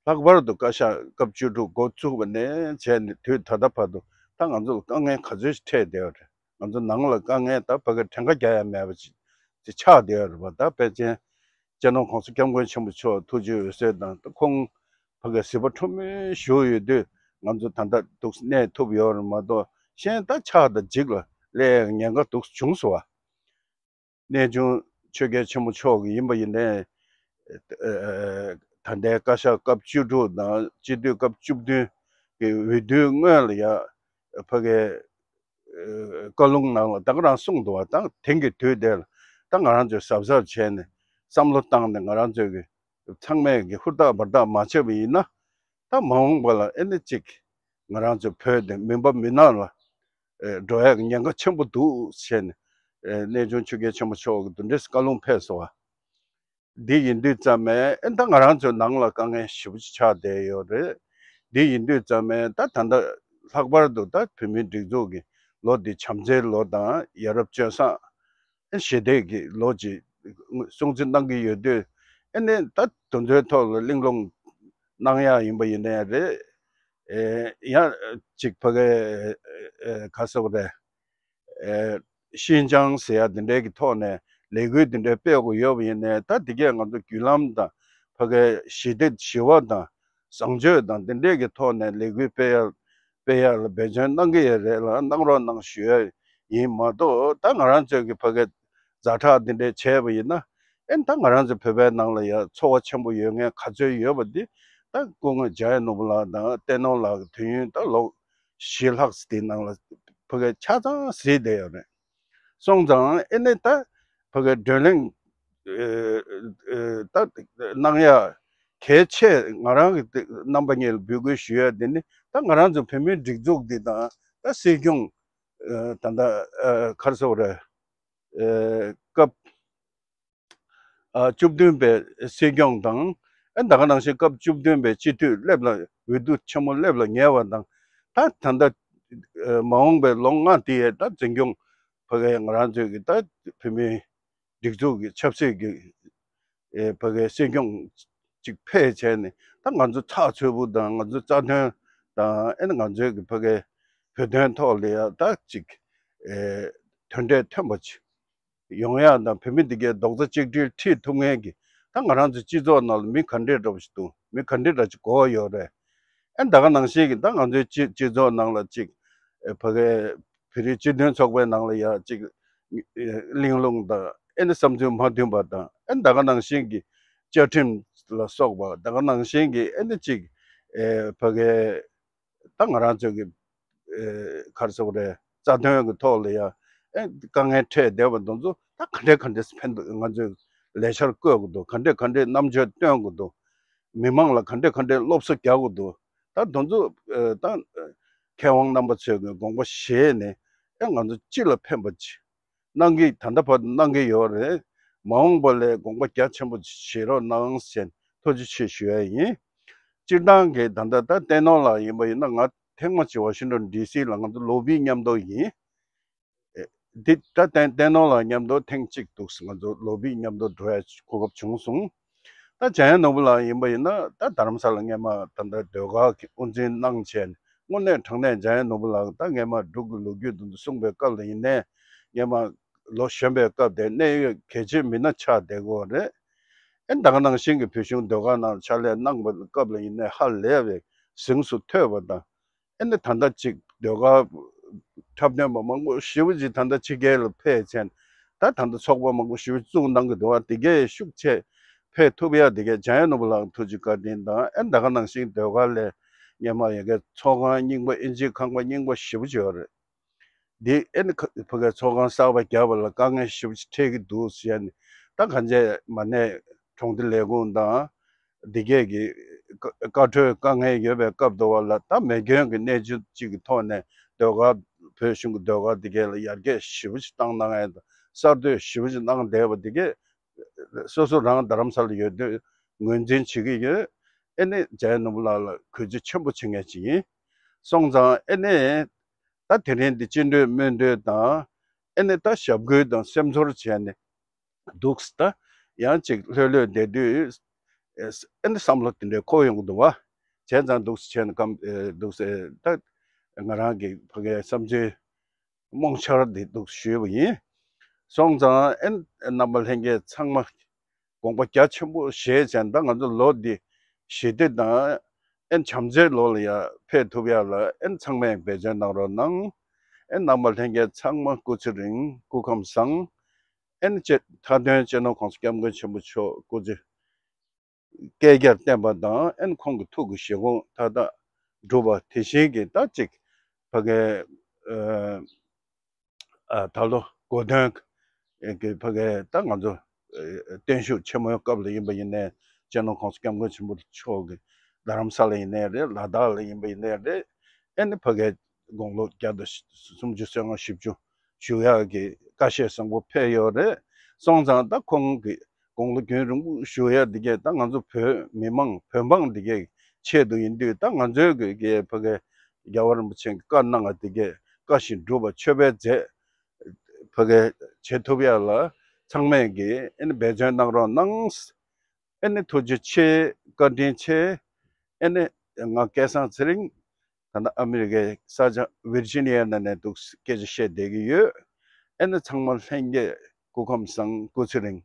ལྷག་པར་དུ་བཀའ་ཤག་སྐབས་བཅུ་དྲུག་འགོ་བཙུགས་པ་ནས་བྱས་ནས་དུས་ད་ལྟ་བར་དུ་ད་ང་ཚོ་ལ་དཀའ་ངལ་ག་ཚོད་ཅིག་འཕྲད་བསྡད་ཡོད་རེད། ང་ཚོ་ནང་ལ་དཀའ་ངལ་ད་ཕ་གིར་གྲངས་ཀ་རྒྱག་ཡ་མེད་པ་ཅིག་ཅིག་ཆགས་བསྡད་ཡོད་རེད་པ། ད་དཔེ་ཅན་སྤྱི་ནོར་༸གོང་ས་༸སྐྱབས་མགོན་ཆེན་པོ་མཆོག་ཐུགས་རྗེ་འོད་ཟེར་དང་། ད་ཁོང་ཕ་གིར་གཟིགས་པ་ཁྲོ་མོ་བཞུགས་ཡོད་དུས་ང་ཚོ་ད་ལྟ་འདུག་གནས་ཐུབ་ཡོད་རེད་མ་གཏོགས། གཞན་ད་ཕྱག་དང་འཇིགས་ལ་སླེབས་ཉེན་ཁ་འདུག་བྱུང་སོང་བ། གནས་ཆུང་ཆོས་རྒྱལ་ཆེན་པོ་མཆོག་གིས་ཡིན་པ་ཡིན་ནའི་ད་ལྟའི་བཀའ་ཤག་སྐབས་བཅུ་དྲུག་དང་སྤྱི་འཐུས་སྐབས་བཅུ་བདུན་གྱི་འོས་བསྡུའི་སྔོན་ལ་ཡ་ཕ་གིའི་བཀའ་ལུང་ནང་ལ་ད་ག་རང་གསུངས་འདུག་བ། ད་དེང་གི་དུས་དེ་ལ་ད་ང་རང་ཚོས་གཟབ་གཟབ་བྱས་ནས་བསམ་བློ་བཏང་ནས་ང་རང་ཚོས་ཀྱི་ཚང་མས་ཀྱི་ཧུར་ཐག་འབད་ཐག་མ་བྱས་པ་ཡིན་ན། ད་མ་འོངས་པ་ལ་ཨེ་ནི་གཅིག་ང་རང་ཚོའི་བོད་དེ་མུན་པ་མུན་ནག་ལ་ཨེ་འགྲོ་ཡག་གི་ཉེན་ཁ་ཆེན་པོ་འདུག་ཟེར་ནས་ཨེ་གནས་ཆུང་ཆོས་རྒྱལ་ཆེན་པོ་མཆོག་གིས་འདི་འདྲས་བཀའ་ལུང་ཕེབས་སོང་བ། འདི་ཡིན་དུས་ཙམ་ནས་ཨེ་ད་ང་རང་ཚོའི་ནང་ལ་དཀའ་ངལ་ཞེ་པོ་ཅིག་ཆགས་བསྡད་ཡོད་རེད། འདི་ཡིན་དུས་ཙམ་ནས་ད་ད་ལྟ་ལྷག་པར་དུ་ད་བོད་མིའི་སྒྲིག་འཛུགས་ཀྱི་ལོ་འདི་བྱམས་བརྩེའི་ལོ་དང་ཡ་རབས་སྤྱོད་བཟང་ཞི་བདེ་གི་ལོ་ཅིག་སྲུང་བརྩི་གནང་གི་ཡོད་དུས། ཨེ་ནས་ད་དེ་ཚོའི་ཐོག་ལ་གླེང་སློང་གནང་ཡག་ཡིན་པ་ཡིན་ནའི་རེད། ཨེ་ཡང་ཅིག་ཕ་གི་ཨེ་ག་ཟེར་བ་རེད། ཨེ་ཤིན་ཅང་ཟེར་ཡག་འདི་འདྲའི་གི་ཐོག་ནས་ལས་འགུལ་འདི་འདྲའི་སྤེལ་དགོས་ཡོད་པ་ཡིན་ནའི། ད་འདི་གས་ང་ཚོ་བརྒྱུད་ལམ་དང་ཕ་གི་ཞི་བདེ་ཞི་བ་དང་བཟང་སྤྱོད་དང་འདི་འདྲའི་གི་ཐོག་ནས་ལས་འགུལ་སྤེལ་ཡག་སྤེལ་ཡག་ལ་འབད་བརྩོན་གནང་གི་ཡོད་རེད་ལ། གནང་རོགས་གནང་ཞུ་ཡ་ཡིན་མ་གཏོགས། ད་ང་རང་ཚོས་ཀྱི་ཕ་གི་ཛ་དྲག་འདི་འདྲའི་བྱས་པ་ཡིན་ན། ཨེ་ད་ང་རང་ཚོ་བོད་པའི་ནང་ལ་ཡ་ཚོར་བ་ཆེན་པོ་ཡོད་མཁན་ག་ཚོད་ཡོད་པ་འདི་ད་སྐུ་ངོ་འཇམ་དབྱངས་ནོར་བུ་ལགས་དང་བསྟན་ནོར་ལགས་ཀྱི་དུས་ཡུན་ད་ལོ་བཞི་ལྷག་ཙམ་དེའི་ནང་ལ་ཕ་གི་ཆ་ཚང་གཟིགས་བསྡད་ཡོད་རེད། སོང་ཙང་ཨེ་ནས་ད་ཕ་གི་བགྲོ་གླེང་ཨེ་ད་གནང་ཡ་གལ་ཆེ། ང་རང་གི་རྣམ་པ་གཉིས་ལ་འབོད་སྐུལ་ཞུ་ཡ་དེ་ནི་ད་ང་རང་ཚོ་བོད་མིའི་སྒྲིག་འཛུགས་འདི་དང་ད་སྲིད་སྐྱོང་ཨེ་ད་ལྟ་ཨེ་ག་རེ་ཟེར་དགོས་རེད། ཨེ་སྐབས་ཨ་བཅུ་བདུན་པའི་སྲིད་སྐྱོང་དང་། ཨེ་ད་ག་ནང་བཞིན་སྐབས་བཅུ་བདུན་པའི་སྤྱི་འཐུས་སླེབས་ལ་འོས་བསྡུ་ཆེན་མོ་སླེབས་ལ་ཉེ་བ་དང་། ད་ད་ལྟ་ཨེ་མ་འོངས་པའི་ལོ་ལྔ་དེའི་ད་འཛིན་སྐྱོང་ཕ་གི་ང་རང་ཚོའི་གི་ད་བོད་མིའི་སྒྲིག་འཛུགས་ཀྱི་ཆབ་སྲིད་ཀྱི་ཨེ་ཕ་གི་སྲིད་སྐྱོང་ཅིག་ཕེབས་བྱས་ནས། ད་ང་ཚོ་ཚགས་ཚུད་པོ་དང་ང་ཚོ་རྩ་དོན་དང་། ཨེ་ནི་ང་ཚོའི་གི་ཕ་གི་བོད་དོན་ཐོག་ལ་ཡ་ད་ཅིག་ཨེ་དོན་འབྲས་ཐོན་པ་ཅིག་ཡོང་ཡག་དང་། བོད་མི་འདི་གའི་རྡོག་རྩ་གཅིག་སྒྲིལ་ཁྲིད་ཐུབ་མཁན་གྱི། ད་ང་རང་ཚོའི་སྤྱི་ཚོགས་ནང་ལ་མི་ག་འདྲས་འདྲ་པོ་ཞིག་འདུག་མི་ག་འདྲས་འདྲ་ཅིག་དགོས་ཡོད་རེད། ཨེ་ད་ག་ནང་བཞིན་གྱི་ད་ང་ཚོའི་སྤྱི་སྤྱི་ཚོགས་ནང་ལ་ཅིག་ཨེ་ཕ་གི་བོད་རིགས་སྤྱི་མཐུན་ཚོགས་པའི་ནང་ལ་ཡ་ཅིག་ཨེ་གླེང་སློང་དང་། ཨེ་ནི་བསམ་ཚུལ་མ་མཐུན་པ་དང་། ཨེ་ད་ག་ནང་བཞིན་གྱི་བཅའ་ཁྲིམས་ལ་སོགས་པ། ད་ག་ནང་བཞིན་གྱི་ཨེ་ནི་ཅིག་ཨེ་ཕ་གི་ད་ང་རང་ཚོའི་གི་ཨེ་ག་རེ་ཟེར་དགོས་རེད། རྩ་དོན་གྱི་ཐོག་ལ་ཡ་ཨེ་དཀའ་ངལ་འཕྲད་བསྡད་པ་དེ་ཚོ་ད་ག་འདྲས་ག་འདྲས་ཕན་ཐོགས། ང་ཚོས་ལས་འཆར་བཀོད་དགོས་འདུག་ག་འདྲས་ག་འདྲས་རྣམ་དཔྱོད་སྟོན་དགོས་འདུག་མི་མང་ལ་ག་འདྲས་ག་འདྲས་སློབ་གསོ་རྒྱག་དགོས་འདུག་ད་དེ་ཚོ་ད་མཁས་དབང་རྣམ་པ་ཚོས་དགོངས་པ་བཞེས་ནས་ཨེ་ང་ཚོ་སྤྱི་ལ་ཕན་པ་ཅིག་གནང་གི་ད་ལྟ་བར་དུ་གནང་གི་ཡོད་རེད། མ་འོངས་པ་ལ་དགོངས་པ་རྒྱ་ཆེན་པོ་བཞེས་རོགས་གནང་ཞེས་ཐུགས་རྗེ་ཆེ་ཞུ་ཡ་ཡིན། སྤྱིར་བཏང་གི་ད་ལྟ་ད་བསྟན་ནོར་ལགས་ཡིན་པ་ཡིན་ན་ང་ཐེངས་མ་གཅིག་ཝ་ཤིང་ཊོན་ཌི་སི་ལ་ང་ཚོ་ལོ་བི་མཉམ་དུ་ཡིན། འདི་ད་བསྟན་བསྟན་ནོར་ལགས་མཉམ་དུ་ཐེངས་གཅིག་འདུག་ང་ཚོ་ལོ་བི་མཉམ་དུ་འགྲོ་ཡ་གོ་སྐབས་བྱུང་སོང་། ད་འཇམ་དབྱངས་ནོར་བུ་ལགས་ཡིན་པ་ཡིན་ན་ད་རྡ་རམ་ས་ལ་སྔས་མ་ད་ལྟ་ཟློས་གར་གྱི་དབུ་འཛིན་གནང་བྱས་དངོས་གནས་དྲང་གནས་འཇམ་དབྱངས་ནོར་བུ་ལགས་ད་སྔས་མ་འབྲུག་གི་ལོ་རྒྱུས་དེ་ཚོ་གསུངས་པའི་སྐབས་ལ་ཡིན་ནའི་སྔས་མ་ལོ་གཞོན་པའི་སྐབས་དེ་གནད་ཡོད་གལ་ཆེའི་མི་སྣ་ཆགས་བསྡད་ཀྱི་རེད། ཨེ་ད་ག་ནང་བཞིན་གྱི་བོད་གཞུང་ཟློས་གར་ནང་ཕྱག་ལས་གནང་བའི་སྐབས་ལ་ཡིན་ནའི་ཧ་ལས་པའི་གཟེངས་སུ་ཐོན་པ་དང་། ཨེ་ནི་ད་ལྟ་ཅིག་ཟློས་གར་འཁྲབ་སྟོན་པ་མང་པོ་ཞེ་པོ་ཅིག་ད་ལྟ་ཕྱི་རྒྱལ་ལ་ཕེབས་ཚེ་ད་ད་ལྟ་ཚོགས་པ་མང་པོ་ཞེ་པོ་བཙུགས་གནང་གི་འདུག་བ། དེ་གས་ཤུགས་ཆེ་ཕེབས་ཐུབ་ཡ་དེ་གས་འཇམ་དབྱངས་ནོར་བུ་ལགས་ཐུགས་རྗེ་བཀའ་དྲིན་དང་ཨེ་ད་ག་ནང་བཞིན་ཟློས་གར་ལས་སྔས་མ་ཡ་གའི་ཚོགས་ཁང་རྙིང་པ་ཨིན་ཇིའི་ཁང་པ་རྙིང་པ་ཞེ་པོ་ཅིག་ཡོད་རེད། འདི་ཨེ་ནི་ཁ་ཕ་གའི་ཚོགས་ཁང་གསར་པ་རྒྱབ་པ་ལ་དཀའ་ངལ་ཞེ་པོ་ཅིག་འཕྲད་ཀྱི་འདུག་ཟེར་ནས་ད་གང་བྱས་མ་ནས་གྲོང་སྡེ་ལས་ཁུངས་དང་འདི་གས་ཀྱི་བཀའ་བཀའ་འཁྲོལ་དཀའ་ངལ་ཡོད་པའི་སྐབས་དུ་བ་ལ་ད་མེ་སྐྱོན་གྱི་གནས་ཚུལ་གཅིག་གི་ཐོག་ནས་ཟློས་གར་བོད་གཞུང་གི་ཟློས་གར་འདི་གས་ལ་ཡར་རྒྱས་ཞེ་པོ་ཅིག་བཏང་གནང་ཡས་དང་གསར་གཏོད་ཞེ་པོ་ཅིག་གནང་བསྡད་པ་འདི་གས་སོ་སོ་རང་རྡ་རམ་ས་ལ་ཡོད་དུས་ངོས་འཛིན་བྱེད་ཀྱི་ཡོད། ཨེ་ནི་འཇམ་དབྱངས་ནོར་བུ་ལགས་ལ་གུས་བརྩི་ཆེན་པོ་བྱེད་མཁན་ཅིག་ཡིན། སོང་ཙང་ཨེ་ནི། ད་དེ་རིང་འདི་སྤྱི་འགྲོས་སྨོན་འགྲོས་དང་། ཨེ་ནི་ད་ཞབས་སྐུལ་དང་སེམས་ཚོར་བྱས་ནས་འདུག་ད། ཡང་ཅིག་ལྷོད་ལྷོད་བསྡད་དུས། ཨེ་ནི་བསམ་བློ་དེ་འདྲའི་འཁོར་ཡོང་གི་འདུག་བ། བྱས་ཙང་འདུག་བྱས་ནས་ཀམ་འདུག་ད། ང་རང་གི་ཕ་གའི་བསམ་ཚུལ་རྨོངས་འཆར་འདི་འདུག་ཞུས་པ་ཡིན། སོང་ཙང་ཨེ་ནི་རྣམ་པ་ལྷན་རྒྱས་ཚང་མ། དགོངས་པ་རྒྱ་ཆེན་པོ་བཞེས་བྱས་ད་ང་ཚོ་ལོ་འདི་ཞི་བདེ་དང་ཨེ་བྱམས་བརྩེའི་ལོ་ལ་ཡ་ཕེབས་ཐུབ་ཡ་ལ་ཨེ་ཚང་མས་འབད་བརྩོན་གནང་རོགས་གནང་། ཨེ་རྣམ་པ་ལྷན་རྒྱས་ཚང་མ་སྐུ་ཚེ་རིང་སྐུ་ཁམས་བཟང་། ཨེ་ནི་མཐའ་དོན་སྤྱི་ནོར་༸གོང་ས་༸སྐྱབས་མགོན་ཆེན་པོ་མཆོག་སྐུ་ཚེ་བསྐལ་བརྒྱར་བརྟན་པ་དང་ཨེ་ནི་ཁོང་གི་ཐུགས་ཀྱི་བཞེད་དགོངས་མཐའ་དག་འགྲུབ་པ་དེ་བཞིན་གྱི་ད་ཅིག་ཕ་གའི་ཨ་ད་ལོ་གོ་སྟོན་གྱི་ཕ་གའི་ད་ང་ཚོ་ཨ་བརྟན་བཞུགས་ཆེན་མོའི་སྐབས་ལ་ཡིན་པ་ཡིན་ནའི་སྤྱི་ནོར་༸གོང་ས་༸སྐྱབས་མགོན་ཆེན་པོ་མཆོག་གི་རྡ་རམ་ས་ལ་ཡིན་ནའི་རེད། ལ་དྭགས་ལ་ཡིན་པ་ཡིན་ནའི་རེད། ཨེ་ནི་ཕ་གའི་དགུང་ལོ་བརྒྱ་དང་སུམ་ཅུ་སོ་ལྔ་བཞི་བཅུ་བཞུགས་ཡག་གི་བཀའ་བཞེས་བཟང་པོ་ཕེབས་ཡོད་རེད། སོང་ཙང་ད་ཁོང་གི་དགུང་ལོ་རྒྱུན་རིང་པོ་བཞུགས་ཡ་འདི་གས་ད་ང་ཚོ་བོད་མི་མང་བོད་འབངས་འདི་གས་ཆེད་དུ་ཡིན་དུས་ད་ང་ཚོའི་གི་གི་ཕ་གི་རྒྱལ་བ་རིན་པོ་ཆེ་གི་བཀའ་གནང་བ་འདི་གས་བཀའ་བཞིན་སྒྲུབ་པ་མཆོད་པའི་རྫས་ཕ་གི་བྱེད་ཐུབ་ཡ་ལ་ཚང་མས་གི་ཨེ་ནི་འབད་བརྩོན་གནང་རོགས་གནང་། ཨེ་ནི་ཐུགས་རྗེ་ཆེ། བཀའ་དྲིན་ཆེ། ཨེ་ནི་ང་སྐལ་བཟང་ཚེ་རིང་། ད་ལྟ་ཨ་མི་རི་ཀའི་ས་ཆ་ཝིར་ཇི་ནི་ཡ་ནང་ནས་འདུག་སྐད་ཆ་བཤད་བསྡད་ཀྱི་ཡོད། ཨེ་ནི་ཚང་མ་ལྷན་རྒྱས་སྐུ་ཁམས་བཟང་སྐུ་ཚེ་རིང་